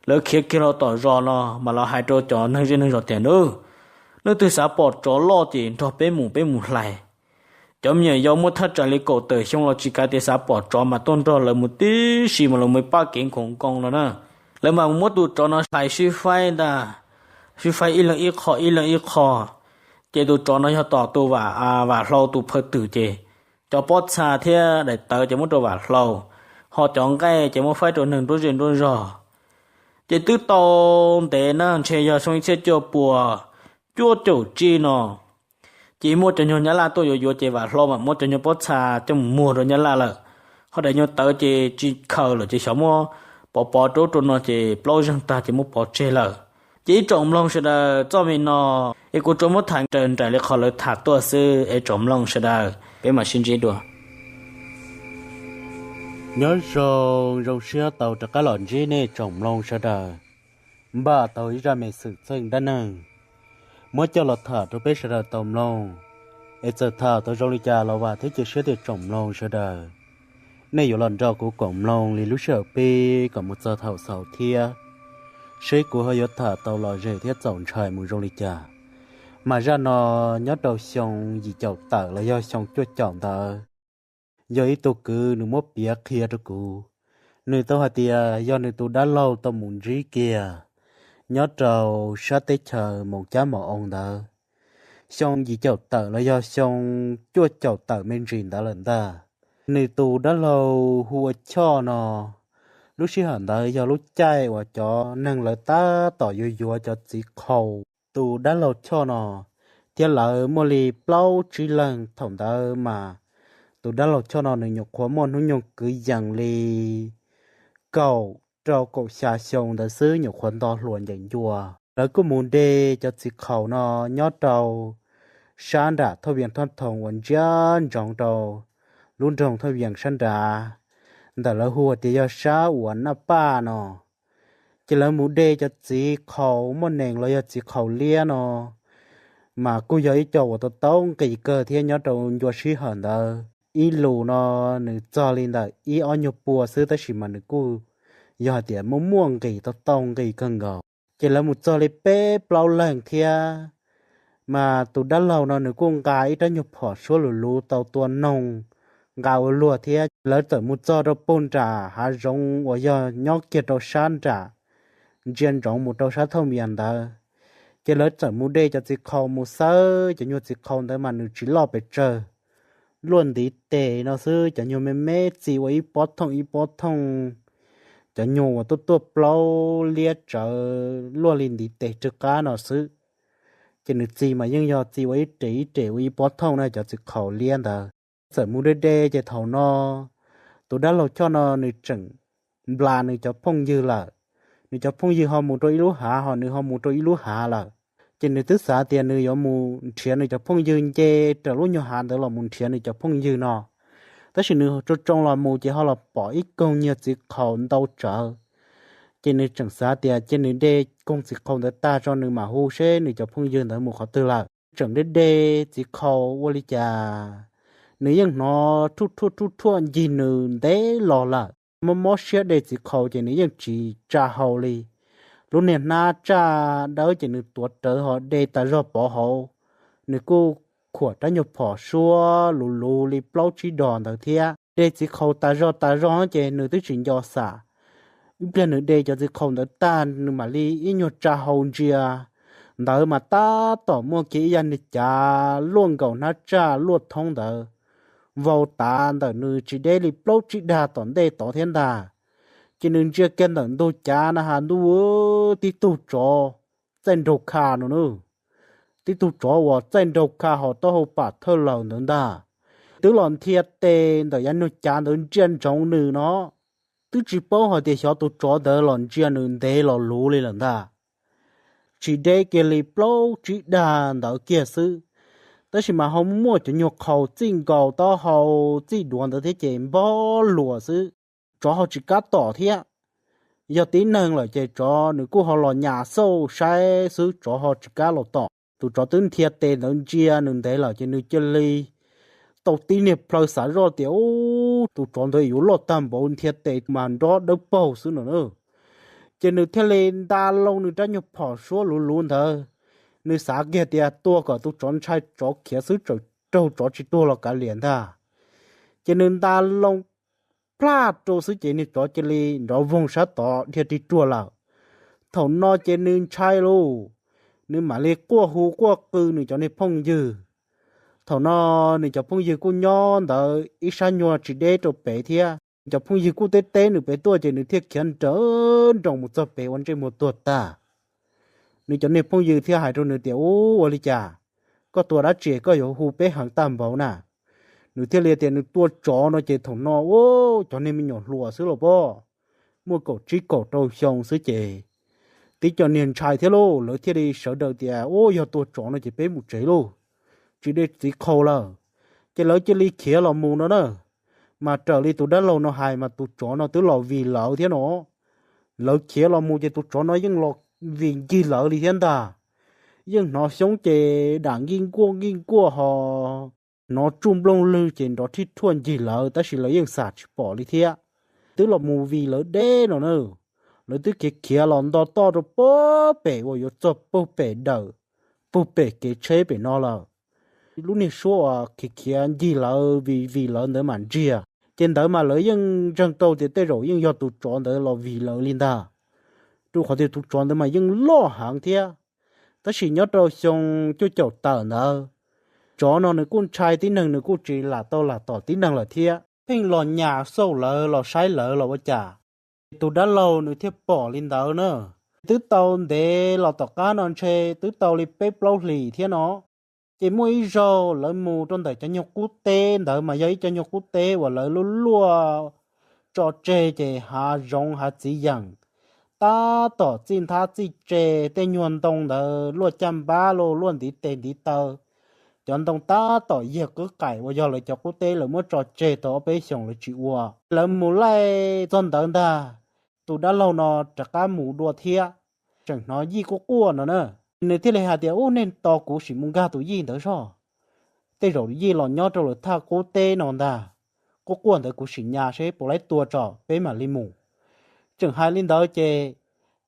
Lawv khiav kiag los tom zos no mas lawv hais rau cov neeg zej neeg zos tias, Nub, leej twg xav pom tsov loj ces nrog peb mus, peb mus hlais. Cov me nyuam yaus muaj thaj tsam li kaum tawm xyoo los tsis kav tias xav pom tsov mas tuaj nrog lawv mus tib si mas lawv mus pab kev nkhaus nkoos no na. Lawv mas muab tus tsov no hlais sib faib ntag, sib faib ib leeg ib qho ib leeg ib qho, Ces tus tsov no yog tom tus Vam, Vam Hlau tus phaw twm ces cov pob txha thiab daim tawv ces muab rau Vam Hlau, ho cov nqaij ces muab faib rau neeg nruab zej nruab zog. Ces twb tau ntev na, ntshe yog xyoo ib txhiab cuaj puas cuaj caum tsib no, ces muaj cov nyuag Nyab Laj tuaj yuav yuav ces Vam Hlau mam muab cov nyuag pob txha coj mus muag rau Nyab Laj lawm. Ho daim nyuag tawv ces tsis khaws lawm ces xyov muab pov pov rau ub rau no ces plaub zeeg tag ces muab pov tseg lawm. Ces ib tsoom mloog sawv daws, txoj me no es kuv tsuas muab tham raws nraim li qhov lawv tham tuaj xwb es tsoom mloog sawv daws, peb mam sib ntsib dua. Nyob zoo, zoo siab tau rov qab los ntsib nej tsoom mloog sawv daws. Npaj tau ib zaj me xwm txheej dab neeg muab coj los tham rau peb sawv daws tau mloog, es txawm tham tau zoo li cas los vam thiab cia siab tias tsoom mloog sawv daws nej yuav los nrog kuv koom mloog li lub sij hawm pib kom mus txog thaum xaus thiab, seb kuv ho yuav tham tau lom zem thiab txaus ntshai mus zoo li cas. Mas zaj no nyob rau xyoo yim caum tawm los yog xyoo cuaj caum ntawd, yog ib tug kwv nws muab piav qhia rau kuv. Nws tau hais tias yog nws tus dab laug tau mus ntsib kiag nyob rau sab teb chaws Moos Cab Mos Oo ntawd, xyoo yim caum tawm los yog xyoo cuaj caum tawm me ntsis ntawd lawm ntag. Nws tus dab laug hu ua Choj no, lub sij hawm ntawd yog lub caij uas cov neeg lawv tab tom yuav yuav cov txiv qhaus. Tus dab laug Choj no thiab lawv muaj li plaub tsib leeg. Thaum ntawd mas tus dab laug Choj no nws nyuam qhuav muaj hnub nyoog kwv yees li kaum rau kaum xya xyoo ntawd xwb, nyuam qhuav nto hluas ncees ncua. Lawv kuj mus de cov txiv qhaus no nyob rau sab nram Thoj Vias Thoj Thoos uas ntsia ntsoov rau lub nroog Thoj Vias sab nrad, ntawm lawv hu tias yog sab uas Naj Paj no. Ces lawv mus de cov txiv qhaus muaj nees los yog txiv qhaus liab no, mas kuj yog ib co uas tau tau nqis kawg thiab nyob rau ncua sij hawm ntawd. Ib lus no nws txog li ntawm ib ob nyuag pua xwb, tab sis mas nws kuj yog hais tias muaj muaj nqis tau tau nqis kawg nkaus. Ces lawv mus txog li peb plaub leeg thiab, mas tus dab laug no nws kuj nqa ib rab nyuag phom suab luv luv tau tua noog nqa ua luag thiab. Lawv txawm mus txog rau puag nram hav zoov uas yog nyob kiag rau sab nram, ntsia ntsoov mus rau sab Thoj Vias ntawd. Ces lawv txawm mus de cov txiv qhaus mus xawb, cov nyuag txiv qhaus ntawd mas nws tsis loj pes tsawg, luaj ntiv tes no xwb, cov nyuag me me txi ua ib pob thooj ib pob thooj, cov nyuag uas tuaj tuaj plaub liab tsawv luaj li ntiv tes rwg qab no xwb. Ces nws txi mas yeej yog txi ua ib res ib res ua ib pob thooj na, cov txiv qhaus liab ntawd. Txawm mus de de ces thaum no tus dab laug Choj no nws tseem nplas nws cov phooj ywg lawm. Nws cov phooj ywg ho mus rau ib lub hav, ho nws ho mus rau ib lub hav lawm. Ces nws twb xav tias nws yuav mus nrhiav nws cov phooj ywg, nce raws lub nyuag hav ntawd los mus nrhiav nws cov phooj ywg no. Tab sis nws tsoo tsoo los mus ces ho los pom ib koog nyuag txiv qhaus ntau tsawv. Ces nws tseem xav tias cia nws de koog txiv qhaus ntawd tag tso nws mam hu seb nws cov phooj ywg ntawd mus qhov twg lawm. Tseem de de txiv qhaus ua li cas, nws yeej hnov rhuaj rhuaj rhuaj rhuaj ncig nws ntev los lawm. Mob mob siab de txiv qhaus ces nws yeej tsis tsa hau li. Lub niag hnab tsaj dawb ces nws tuav rawv ho de tas zog pov hauv. Nws kuj khuam rab nyuag phom suab luv luv li plaub tsib dos ntawd thiab. De txiv qhaus tas zog tas zog ces nws twb tsis nco xam. Ib pliag nws de cov txiv qhaus ntawd tag nws mam li ib nyuag tsa hau ntsia. Ntawd mas tab tom muaj kiag ib yam niag cav luaj nkaus hnab tsaj luaj thoob ntawd vau tav ntawm nws tsis deb li plaub tsib dag tom ntej tod thiab ntag. Ces nws ntsia kiag ntawm ntug cav na has ntuj, tib tug tsov txaij nraug kha no na. Tib tug tsov uas txaij nraug kha ho taub hau pam thawj laws ntawd ntag. Twb los nthia tes ntawm yav nyuag cav ntawd ntsia ntsoov nws no. Twb tsis paub hais tias xyov tus tsov ntawd los ntsia nws ntev los luv li lawm ntag. Tsis deb kiag li plaub tsib dag ntawd kiag xwb, tab sis mas ho muaj cov nyuag qhaus txij nkaus taub hau txij duav ntawd thiab ces npog luas xwb. Tsov ho tsis kam tom thiab. Yog tib neeg lawm ces tsov nws kuj ho los nyas xauj saib xwb, tsov ho tsis kam los tom. Tus tsov twb nthia tes ntawd ntsia nws ntev lawm ces nws cia li tau tib niag plhaw xav zoj tias, ub, tus tsov ntawd yuav loj tag npaum nthia tes mas nrob dawb paug xwb no na. Ces nws thiaj li nta loo nws rab nyuag phom suab luv luv ntawd. Nws xav kiag tias tua kom tus tsov ntshai tsov khiav xwb, txawm raug tsov tsis tuag los kav liam ntag. Ces nws nta loo plaj rau xwb ces niag tsov cia li nrov voog sab tod dhia rig ruag lawm. Thaum no ces nws ntshai lauj, nws mam li quaj hu quaj qw nws cov niag phooj ywg. Thaum no nws cov phooj ywg kuj nyob ntawd ib sab nyuag tsis deb rau pem thiab, nws cov phooj ywg kuj teb teb nws pem tuaj ces nws thiaj khiav nrawm nroos mus txog pem ua ntsej muag tuag tag. Nws cov niag phooj ywg thiaj hais rau nws tias, Ub, ua li cas koj tuag dab tsi koj yuav hu peb heev tag npaum na? Nws thiaj li tias nws tua tsov no ces thaum no ub cov niag me nyuam hluas xwb los pob, muaj kaum tsib kaum rau xyoo xwb ces tib co niag ntshai thiab lauj, lawv thiaj li sawv daws tias, Ub, yog tua tsov no ces peb mus tsev lauj, tsis deb txiv qhau lawm. Ces lawv cia li khiav los mus no na. Mas raws li tus dab laug no hais mas tus tsov no twb los vim lawv thiab no. Lawv khiav los mus ces tus tsov no yeej los vim ncig lawv li thiab ntag. Yeej hnov xyoob ces dam nkij nkuaj nkij nkuaj ho hnov tsuj nplooj lwg ces nrov thib thuaj ncig lawv tab sis lawv yeej xam tsis pom li thiab. Twb los mus vim lawv deb no na. Lawv twb khiav khiav los nto toj rau puag pem uas yuav txog puag pem dawm, puag pem kev tsheb pem no lawm. Lub niag suab uas khiav khiav ncig lawv vim vim lawv ntawd mam ntsiag, ces ntawd mas lawv yeej ntseeg tau tias tej zaum yeej yog tus tsov ntawd los vim lawv li ntag. Rau qhov tias tus tsov ntawd mas yeej loj heev thiab, tab sis nyob rau xyoo cuaj caum tawm ntawd, tsov no nws kuj ntshai tib neeg, nws kuj tsis lam tau lam tom tib neeg lawm thiab, pheej los nyas xauj lawv los saib lawv los ua cas. Ces tus dab laug nws thiaj pom li ntawd na. Twb tau ntev los tom qab no ntshe twb tau li peb plaub hlis thiab no. Ces muaj ib zaug lawv mus rau ntawm cov nyuag qub teb ntawd mas yog ib cov nyuag qub teb uas lawv luaj luaj tso tseg ces hav zoov hav txiv yeem tab tom txij nthab txij tse, tej nyuag ntoo ntawd luaj caj npab luaj ntiv tes ntiv taw. Cov ntoo tab tom yag qwb qaim uas yog lawv cov qub teb lawv muab tso tseg tau ob peb xyoos lawv tsis ua. Lawv mus laij txog ntawd ntag, tus dab laug no rov qab mus dua thiab, tseem hnov yij quaj quaj no na. Nws thiaj li hais tias, Ub, nej tos kuv sim mus nkag tus yij ntawd zog. Tej zaum yij los nyob rau lawv thaj qub teb no ntag. Quaj quaj ntawd kuv sim nyas seb puas laib tua tso peb mam li mus. Tseem hais li ntawd ces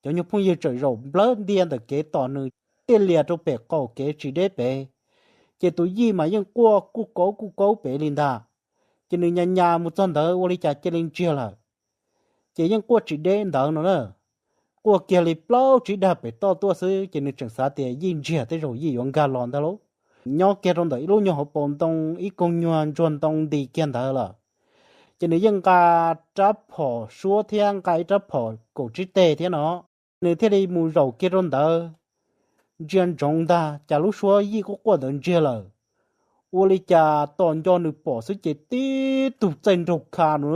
cov nyuag phooj ywg tseem zaum nplawg ntia ntawm kev tos nws, tiaj lias rau pem qaum kev tsis deb pem. Ces tus yij mas yeej quaj kuj kaub kuj kaub pem li ntag. Ces nws nyas nyas mus txog ntawd ua li cas cia li ntsiag lawm. Ces yeej quaj tsis deb ntawd no na. Quaj kiag li plaub tsib dag pem toj tuaj xwb ces nws tseem xav tias yij ntsiag tej zaum yij yuav nkag los ntag lauj. Nyob kiag rau ntawm ib lub nyuag hauv paus ntoo ib koog nyuag ntsuag ntoo nti kiag ntawd lawm. Ces nws yeej nqa rab phom suab thiab nqa ib rab phom kaum tsib teg thiab no. Nws thiaj li mus zaum kiag rau ntawd, ntsia ntsoov ntag cas lub suab yij quaj quaj ntawd ntsiag lawm. Ua li cas tos nco nws pom xwb ces tib tug txaij nraug kha no,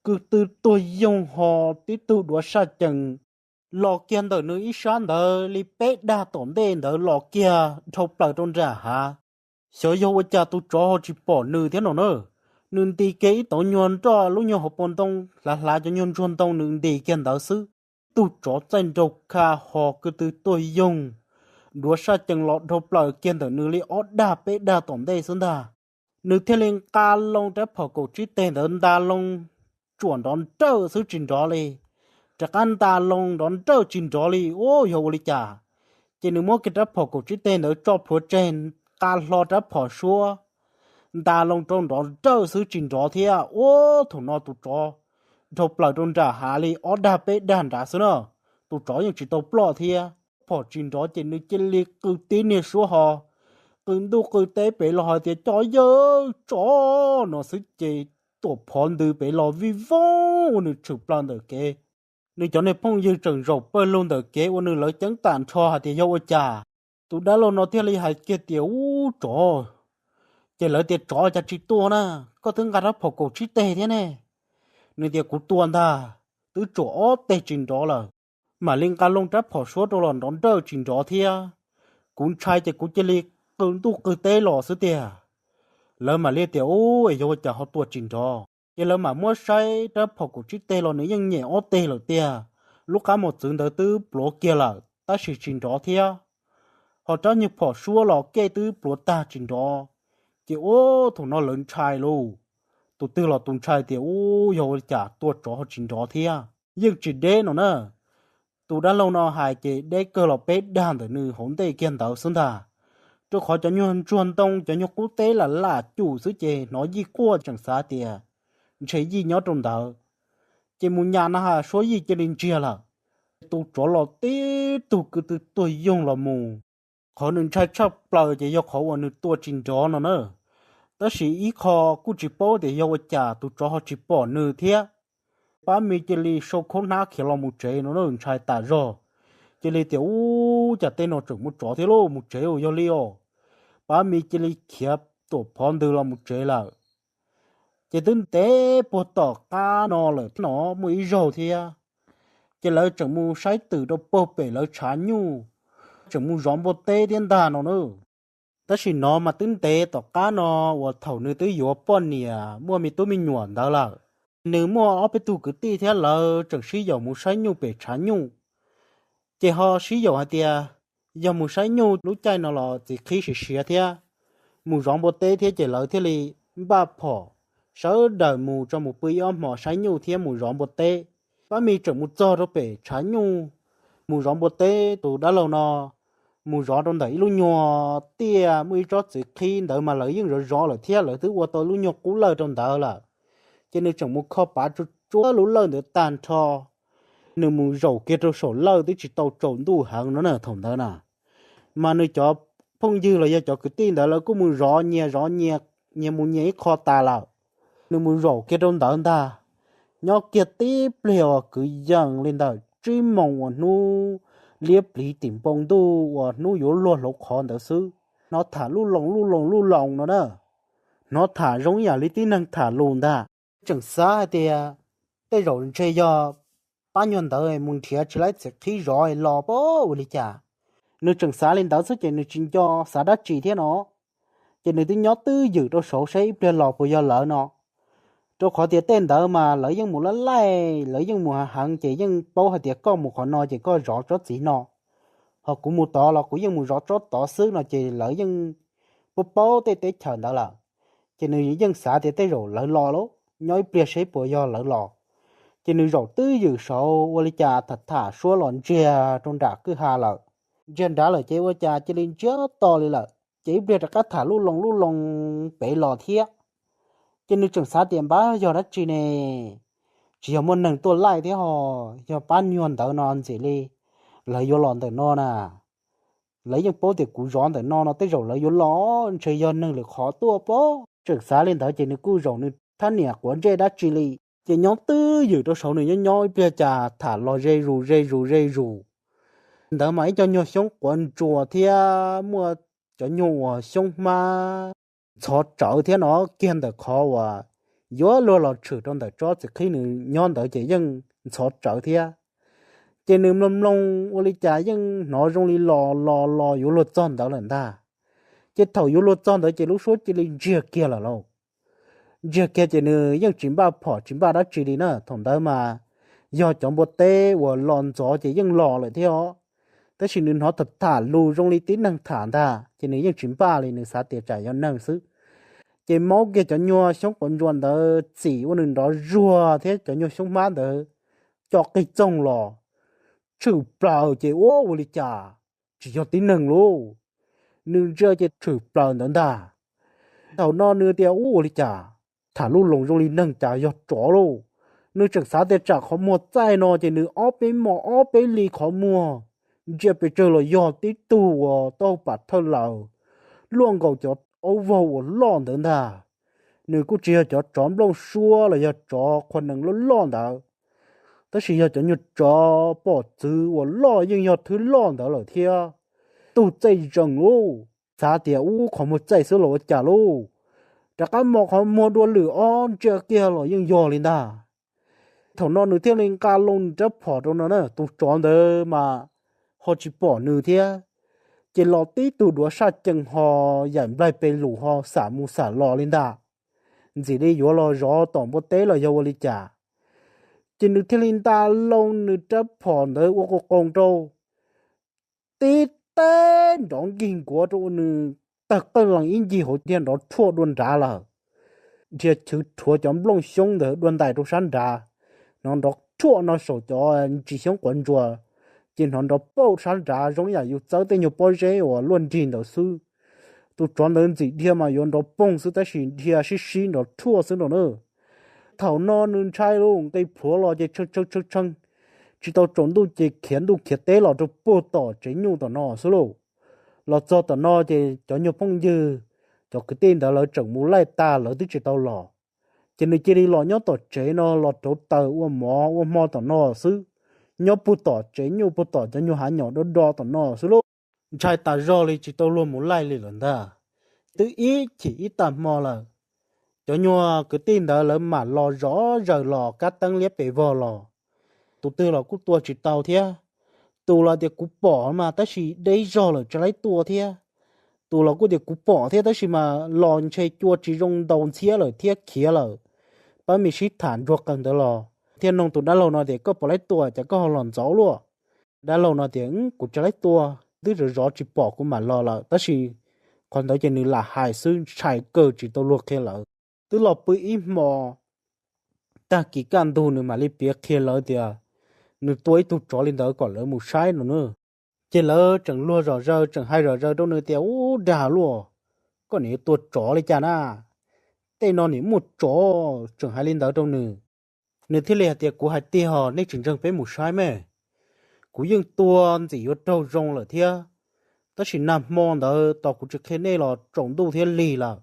kwv tw tuag yoog ho tib tug duav saj cees los kiag ntawm nws ib sab ntawd li peb dag tom ntej ntawd los kiag dhau plaws rau nram hav. Xyov yog ua cas tus tsov ho tsis pom nws thiab no na. Nws nti kiag ib tauv nyuag nroj lub nyuag hauv paus ntoo hlav hlav cov nyuag ntsuag ntoo nws nti kiag ntawd xwb, tug tsov txaij nraug kha ho kwv tw tuag yoog, duav saj cees los dhau plaws kiag ntawm nws li ob dag peb dag tom ntej xwb ntag. Nws thiaj li nqa loo rab phom kaum tsib teg ntawd nta loo tsuam nrov nrawj xwb tsis nrov li, rov qab nta loo nrov nrawj tsis nrov li, ua yog ua li cas. Ces nws muab kiag rab phom kaum tsib teg ntawd tso plhuav tseg, nqa hlo rab phom suab, nta loo rau nrov nrawj xwb tsis nrov thiab. Ua thaum no tus tsov dhau plaws rau nram hav li ob dag peb dag nrad xwb na, tus tsov yeej tsis tau ploj thiab. Phom tsis nrov ces nws cia li qw tib niag suab ho, qw ntuj qw teb pem los hais tias, Cov yawg tsov! No xwb ces tuam phov ntws pem los vij voog ua nws tshwm plaws ntawm kev. Nws cov niag phooj ywg tseem zaum pawg lug ntawm kev ua nws lawv ceeb tam nrho hais tias, Yog ua cas? Tus dab laug no thiaj li hais kiag tias, Ub tsov! Ces lawv tias, Tsov cas tsis tua na? Koj twb nqa rab phom kaum tsib teg thiab ne. Nws tias, Kuv tua ntag, twb tsuam ob teg tsis nrov lawm. Mam li nqa loo rab phom suab rau los nrov nrawj tsis nrov thiab. Kuv ntshai ces kuv cia li qw ntuj qw teb los xwb tiag. Lawv mam li tias, Ub, es yog ua cas ho tua tsis nrov? Ces lawv mam muab saib rab phom kaum tsib teg los nws yeej nyem ob teg lawm tiag. Lub qab mos txwv ntawd twb pluav kiag lawm tab sis tsis nrov thiab. Ho rab nyuag phom suab los kej twb pluav tag tsis nrov. Ces ub thaum no lawv ntshai lauj. Tus twg los tus ntshai tias, Ub, yog ua li cas tua tsov ho tsis nrov thiab? Yeej tsis deb no na. Tus dab laug no hais ces deb kawg los peb dag ntawm nws hauv ntej kiag ntawd xwb ntag. Rau qhov cov nyuag ntsuag ntoo cov nyuag qub teb lam lam cum xwb ces hnov yij quaj tseem xav tias ntshe yij nyob rau ntawd. Ces mus nyas na has suab yij cia li ntsiag lawm. Tus tsov los tib tug kwv tw tuag yoog los mus. Qhov nws ntshai tshaj plaws ces yog qhov uas nws tua tsis nrov no na. Tab sis ib qho kuj tsis paub tias yog ua cas tus tsov ho tsis pom nws thiab. Pab Me cia li sau khaub hnab khiav los mus tsev no na, ntshai tas zog. Cia li tias, Ub, cas tej no tseem muaj tsov thiab lauj, mus tsev ua yog li os. Pab Me cia li khiav tuam phov ntws los mus tsev lawm. Ces twb ntev puag tom qab no lawm no muaj ib zaug thiab, ces lawv tseem mus saib twm rau puag pem lawv tshav nyuj, tseem mus zov npua teb thiab ntag no na. Tab sis no mas twb ntev tom qab no uas thaum nws twb yuav poj niam muaj me tub me nyuam ntawd lawm. Nws muaj ob peb tug kwv tij thiab lawv tseem sib yaum mus saib nyuj pem tshav nyuj. Ces ho sib yaum hais tias yog mus saib nyuj lub caij no los txiv qhib siav siav thiab, mus zov npua teb thiab ces lawv thiaj li npaj phom sawv daws mus tso mus pw ib ob hmos saib nyuj thiab mus zov npua teb. Pab Me tseem mus txog rau pem tshav nyuj, mus zov npua teb, tus dab laug no mus zov rau ntawm ib lub nyuag tiaj muaj ib tsob txiv qhib ntawd mas lawv yeej zov zov lawm thiab, lawv twb ua tau lub nyuag qub lawj rau ntawd lawm. Ces nws tseem mus kho pav tsuag tsuag lub lawj ntawd tag nrho. Nws mus zaum kiag rau saum lawj twb tsis tau tsaus ntuj heev no na thaum ntawd na, mas nws cov phooj ywg los yog cov kwv tij ntawd lawv kuj mus zov nyias zov nyias, nyias mus nyias ib qho tas lawm. Nws mus zaum kiag rau ntawd ntag, nyob kiag tib pliag uas kwv yees li ntawm tsib moos uas hnub liab pliv tim npoo ntuj uas hnub yuav luag hlau qhov ntawd xwb, hnov tham luj loos luj loos luj loos no na. Hnov tham zoo yam li tib neeg tham lus ntag. Tseem xav hais tias tej zaum ntshe yog pab nyuag ntawd mus nrhiav tsis laib txiv qhib zov los pab ua li cas. Nws tseem xav li ntawd xwb ces nws tsis nco xav dab tsi thiab no. Ces nws twb nyob twj ywm rau saud saib ib pliag los puas yog lawv no. Rau qhov tias tej ntawd mas lawv yeej mus laj laij, lawv yeej mus heev heev ces yeej paub hais tias koj mus qhov no ces koj zov tsob txiv no, ho kuv mus tod los kuv yeej mus zov tsob tod xwb no ces lawv yeej paub paub tej teb chaws ntawd lawm. Ces nws yeej xav tias tej zaum lawv los lauj, nyob ib pliag saib puas yog lawv los. Ces nws zaum twj ywm saud ua li cas tham tham suab los ntsiag rau nram kwj ha lawm. Ntsiag nrad lawm ces ua cas cia li ntsiag to li lawm ces ib pliag rov qab tham luj loos luj loos pem los thiab. Ces nws tseem xav tias npab yog dab tsi ne, tsis yog muaj neeg tuaj laij thiab ho, yog pab nyuag ntawd no ntxim li lawv yuav los ntawm no na. Lawv yeej paub tias kuv zov ntawm no no tej zaum lawv yuav los, ntshe yog neeg lwm qhov tuaj pob. Tseem xav li ntawd ces nws kuj zaum nws thab niam quav ntsej dab tsi li. Ces nyob twj ywm rau saud nws nyob nyob ib pliag cas tham los ze zus ze zus ze zus. Ntawd mas ib co nyuag xyoob quav ntsuas thiab muaj cov nyuag uas xyoob hmab ntxhov tsawv thiab no kiag ntawm qhov uas yuav luag los tshwm rau ntawm tsob txiv qhib nws nyob ntawd ces yeej ntxhov tsawv thiab. Ces nws mloog mloog ua li cas yeej hnov zoo li los los los yuav luag txog ntawd lawm ntag. Ces thaum yuav luag txog ntawd ces lub suab cia li ntsiag kiag lawm lauj. Ntsiag kiag ces nws yeej tsis npaj phom tsis npaj dab tsi li na, thaum ntawd mas yog cov npua teb uas los ntxov ces yeej los lawm thiab os. Tab sis nws hnov tham tham lus zoo li tib neeg tham ntag ces nws yeej tsis npaj li, nws xav tias tsam yog neeg xwb. Ces maub kiag cov nyuag xyoob quav ntsuas ntawd txim ua nws nrov zuag thiab cov nyuag xyoob hmab ntawd co qig txoog los tshwm plaws ces ua ua li cas tsis yog tib neeg lauj. Nws ntsia ces tshwm plaws ntawd ntag. Thaum no nws tias ub ua li cas tham luj loos zoo li neeg cas yog tsov lauj. Nws tseem xav tias tsam qhov muag txaij no ces nws ob peb hmos ob peb li qhov muag ntsia pes tsawg los yog tib tug uas tau pam thawj laws luaj nkaus cov aub vaug uas loj ntawd ntag. Nws kuj tsis yog cov tsov nplooj suab los yog tsov qhua nees loj loj ntawd, tab sis yog cov nyuag tsov pom txwv uas loj yeej yog thwb loj ntawd lawm thiab. Tug txaij zees lauj, xav tias ub qhov muag txaij xwb los ua cas lauj. Rov qab mos qhov muag dua lwm ob ntsia kiag los yeej yog li ntag. Thaum no nws thiaj li nqa loo nws rab phom rau no na, tus tsov ntawd mas ho tsis pom nws thiab. Ces los tib tug duav saj cees ho yaim nplaig pes lus ho xam mus xam los li ntag, ntxim li yuav los zov tom npua teb los yog ua li cas. Ces nws thiaj li nta loo nws rab phom ntawd ua qoo qoo rau, tib teb nrov nkig nkuav rau ua nws tawg qeej lees ib ncig hauv dhia nrov rhuaj dua nrad lawm. Dhia chwv rhuav cov nplooj xyoob ntawd dua ntais rau sab nrad, hnov nrov rhuaj no saum cov ntsis xyoob quav ntsuas, ces hnov nrov pauj sab nrad zoo yam yus txawb tej nyuag pob zeb uas luaj nrig ntawd xwb. Tus tsov ntawd ntxim dhia mas yuav nrov poog xwb tab sis dhia sib sib nrov rhuaj xwb no na. Thaum no nws ntshai lauj, nqis plhuav los ces tshee tshee tshee tshee, tsis tau tsaus ntuj ces khiav ntuj khiav teb los rau puag tom tsev nyuj tom no xwb lauj. Los txog tom no ces cov nyuag phooj ywg, cov kwv tij ntawd lawv tseem mus laij tag lawv twb tsis tau los. Ces nws cia li los nyob tom tsev no los rauv taws ua mov ua hmo tom no xwb, nyob puag tom tsev nyuj puag tom cov nyuag hav nyom do do tom no xwb lauj. Ntshai tas zog li tsis tau luag mus laij li lawm ntag. Twb ib chim ib tag hmo lawm, cov nyuag kwv tij ntawd lawv mam los zov zaws los kab teeb liab pes vog los. Tus twg los kuj tua tsis tau thiab. Tus los tias kuv pom mas tab sis deb zog lawm tsis laib tua thiab. Tus los kuj tias kuv pom thiab tab sis mas los ntshe cua tsis zoo ntaus ntxhiab lawm thiab khiav lawm. Pab me sib tham ntsuag qees ntawd los thiaj nug tus dab laug no tias koj puas laib tua ces koj ho los ntxov luaj. Dab laug no tias kuv tsis laib tua, twb zov zov tsis pom kuv mam los lawm tab sis qhov ntawd ces nws lam hais xwb ntshai kawg tsis tau luag qhia lawv. Twb los pw ib hmo, tag kis kaj ntug nws mam li piav qhia lawv tias nws tua ib tug tsov li ntawd kom lawv mus saib no na. Ces lawv tseem luag zom zaws tseem hais zom zaws rau nws tias ub dag luaj, koj nim tua tsov li cas na, tej no nim muaj tsov, tseem hais li ntawd rau nws. Nws thiaj li hais tias kuv hais tiag os, nej tsis ntseeg peb mus saib me. Kuv yeej tua ntxim yuav raug zoo lawm thiab, tab sis nag hmo ntawd tos kuv tsis qhia nej los tsaus ntuj thiab lig lawm.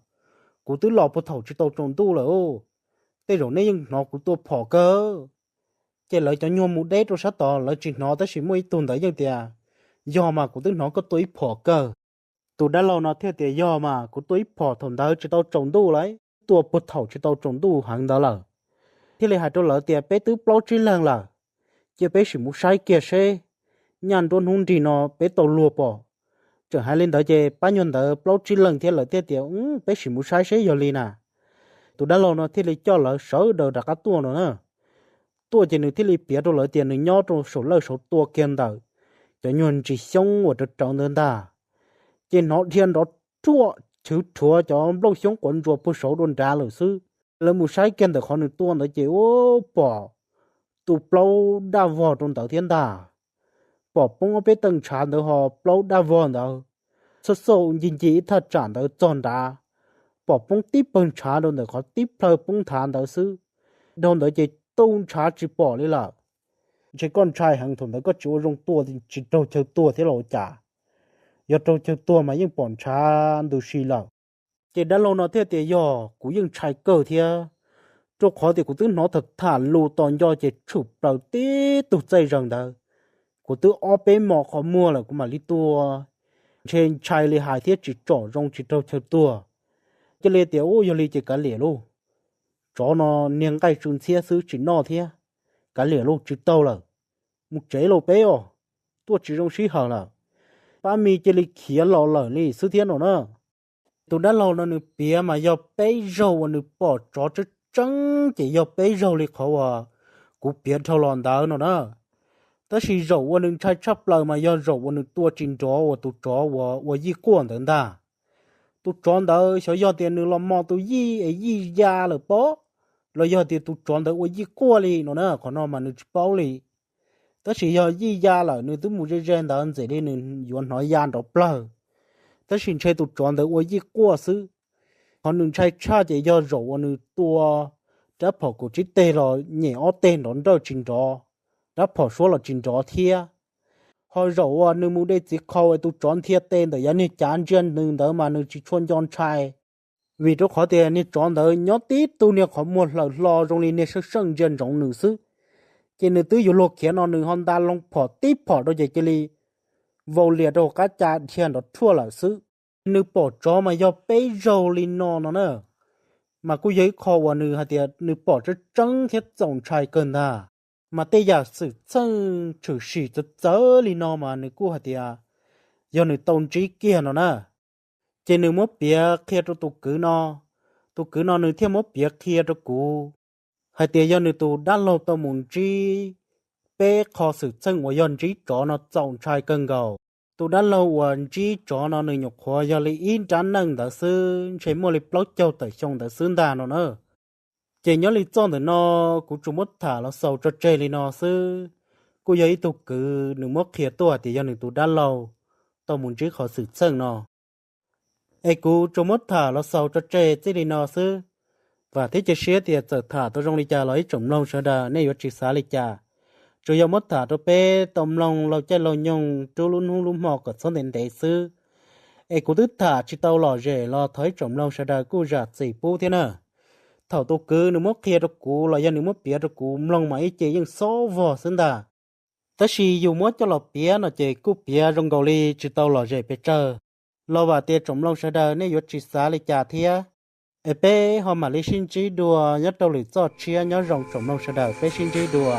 Kuv twb los puag thaum tsis tau tsaus ntuj lawm, tej zaum nej yeej hnov kuv tua phom kawg. Ces lawv cov nyuag mus deb rau sab tod lawv tsis hnov tab sis muaj ib tug ntawd yeej tias yog mas kuv twb hnov koj tua ib phom kawg. Tus dab laug no thiaj tias yog mas kuv tua ib phom thaum ntawd tsis tau tsaus ntuj lawm, tua puag thaum tsis tau tsaus ntuj heev ntawd lawm. Thiaj li hais rau lawv tias peb twb plaub tsib leeg lawm, cia peb sim mus saib kiag seb nyaj nruab hnub nrig no peb tau luag pom. Tseem hais li ntawd ces pab nyuag ntawd plaub tsib leeg thiab lawv thiaj tias peb sim mus saib seb yog li na. Tus dab laug no thiaj li coj lawv sawv daws rov qab tuaj no na. Tuaj ces nws thiaj li piav rau lawv tias nws nyob rau saum lawj saud tua kiag ntawm cov nyuag ntsis xyoob uas rawv rawv ntawd ntag, ces hnov dhia nrov ruaj chwv rhuav cov nplooj xyoob quav ntsuas puag saud dua nrad lawm xwb. Lawv mus saib kiag ntawm qhov nws tua ntawd ces ua pom tus plaub daj vog rau ntawd thiab ntag. Pom poob ob peb tawg ntshav ntawd ho plaub daj vog ntawd, xauj xauj ncig ncig ib thaj tsam ntawd txog nrad, pom poob tib pawg ntshav rau ntawm qhov tib plhaw poob nthav ntawd xwb. Dhau ntawd ces tu ntshav tsis pom li lawm. Ntshe koj ntshai heev thaum ntawd koj tsis ua zoo tua tsis raug chaw tuag thiab los ua cas? Yog raug chaw tuag mas yeej pom ntshav ntws si lawm. Ces dab laug no thiaj tias yog kuv yeej ntshai kawg thiab, rau qhov tias kuv twb hnov tham tham lus tos nco ces tshwm plaws tib tug txaij zaws ntawd. Kuv twb ob peb mos qhov muag lawm kuv mam li tua, ntshe ntshai li hais thiab tsis tsom zoo tsis raug chaw tuag. Cia li tias ub yog li ces kav liam lauj, tsov no niag nqaij tsw ntxhiab xwb tsis noj thiab, kav liam lauj tsis taug lawm, mus tsev lauj peb os, tuaj tsis zoo sij hawm lawm. Pab me cia li khiav los lawm li xwb thiab no na. Tus dab laug no nws piav mas yog peb zaug uas nws pom tsov tseeb tseeb ces yog peb zaug li qhov uas kuv piav dhau los ntawd no na. Tab sis zaum uas nws ntshai tshaj plaws mas yog zaum uas nws tua tsis nrov uas tus tsov uas ua yij quaj ntawd ntag. Tus tsov ntawd xyov yog tias nws los mos tus yij es yij ya lawm pob, los yog tias tus tsov ntawd ua yij quaj li no na, qhov no mas nws tsis paub li. Tab sis yog yij ya lawm nws twb mus ze ze ntawd ntxim li nws yuav hnov ya nrov plawg. Tab sis ntshe tus tsov ntawd ua yij quaj xwb. Qhov nws ntshai tshaj ces yog zaum uas nws tua rab phom kaum tsib teg los nyem ob teg nrov nrawj tsis nrov, rab phom suab los tsis nrov thiab. Ho zaum uas nws mus de txiv qhau es tus tsov nthia tes ntawm yav niag cav ntsia nws ntawd mas nws tsis tshua nco ntshai, vim rau qhov tias niag tsov ntawd nyob tib tug niag qhov muag hlaws hlo zoo li niag seej seej ntsia ntsoov nws xwb. Ces nws twb yuav luag khiav no nws ho nta loo phom tib phom rau ces cia li vau lias rau hauv qab ca dhia nrov rhuaj lawm xwb. Nws pom tsov mas yog peb zaug li no no na, mas kuj yog ib qho uas nws hais tias nws pom tseeb tseeb thiab txaus ntshai kawg ntag. Mas tej yam xwm txheej tshwm sim txawv txawv li no mas nws kuj hais tias yog nws tau ntsib kiag no na. Ces nws muab piav qhia rau tus kwv no, tus kwv no nws thiaj muab piav qhia rau kuv hais tias yog nws tus dab laug tau mus ntsib peb qho xwm txheej uas yog ntsib tsov no txaus ntshai kawg nkaus. Tus dab laug uas ntsib tsov no nws nyuam qhuav yog li ib nrab neej ntawd xwb, ntshe muaj li plaub caug tawm xyoo ntawd xwb ntag no na. Ces nyob li txoj ntawm no kuv tsuas muab tham los xaus tso tseg li no xwb. Kuj yog ib tug kwv nws muab qhia tuaj hais tias yog nws tus dab laug tau mus ntsib qhov xwm txheej no. Es kuv tsuas muab tham los xaus tso tseg txij li no xwb. Vam thiab cia siab tias txawm tham tau zoo li cas los ib tsoom mloog sawv daws nej yuav tsis xav li cas. tsuas yog muab tham rau peb tau mloog laug caij laug nyoog rub lub hnub lub hmo kom txhob ntev ntev xwb. Es kuv twb tham tsis tau lom zem los thov ib tsoom mloog sawv daws kuj zam txim pub thiab na. Thaum tus kwv nws muab qhia rau kuv los yog nws muab piav rau kuv mloog mas ib ce yeej xob vog xwb ntag. Tab sis yus muab coj los piav no ces kuj piav zoo nkaus li tsis tau lom zem pes tsawg. Los vam tias tsoom mloog sawv daws nej yuav tsis xav li cas thiab. Es peb ho mam li sib ntsib dua nyob rau lwm txoj tshiab, nyob zoo tsoom mloog sawv daws, peb sib ntsib dua.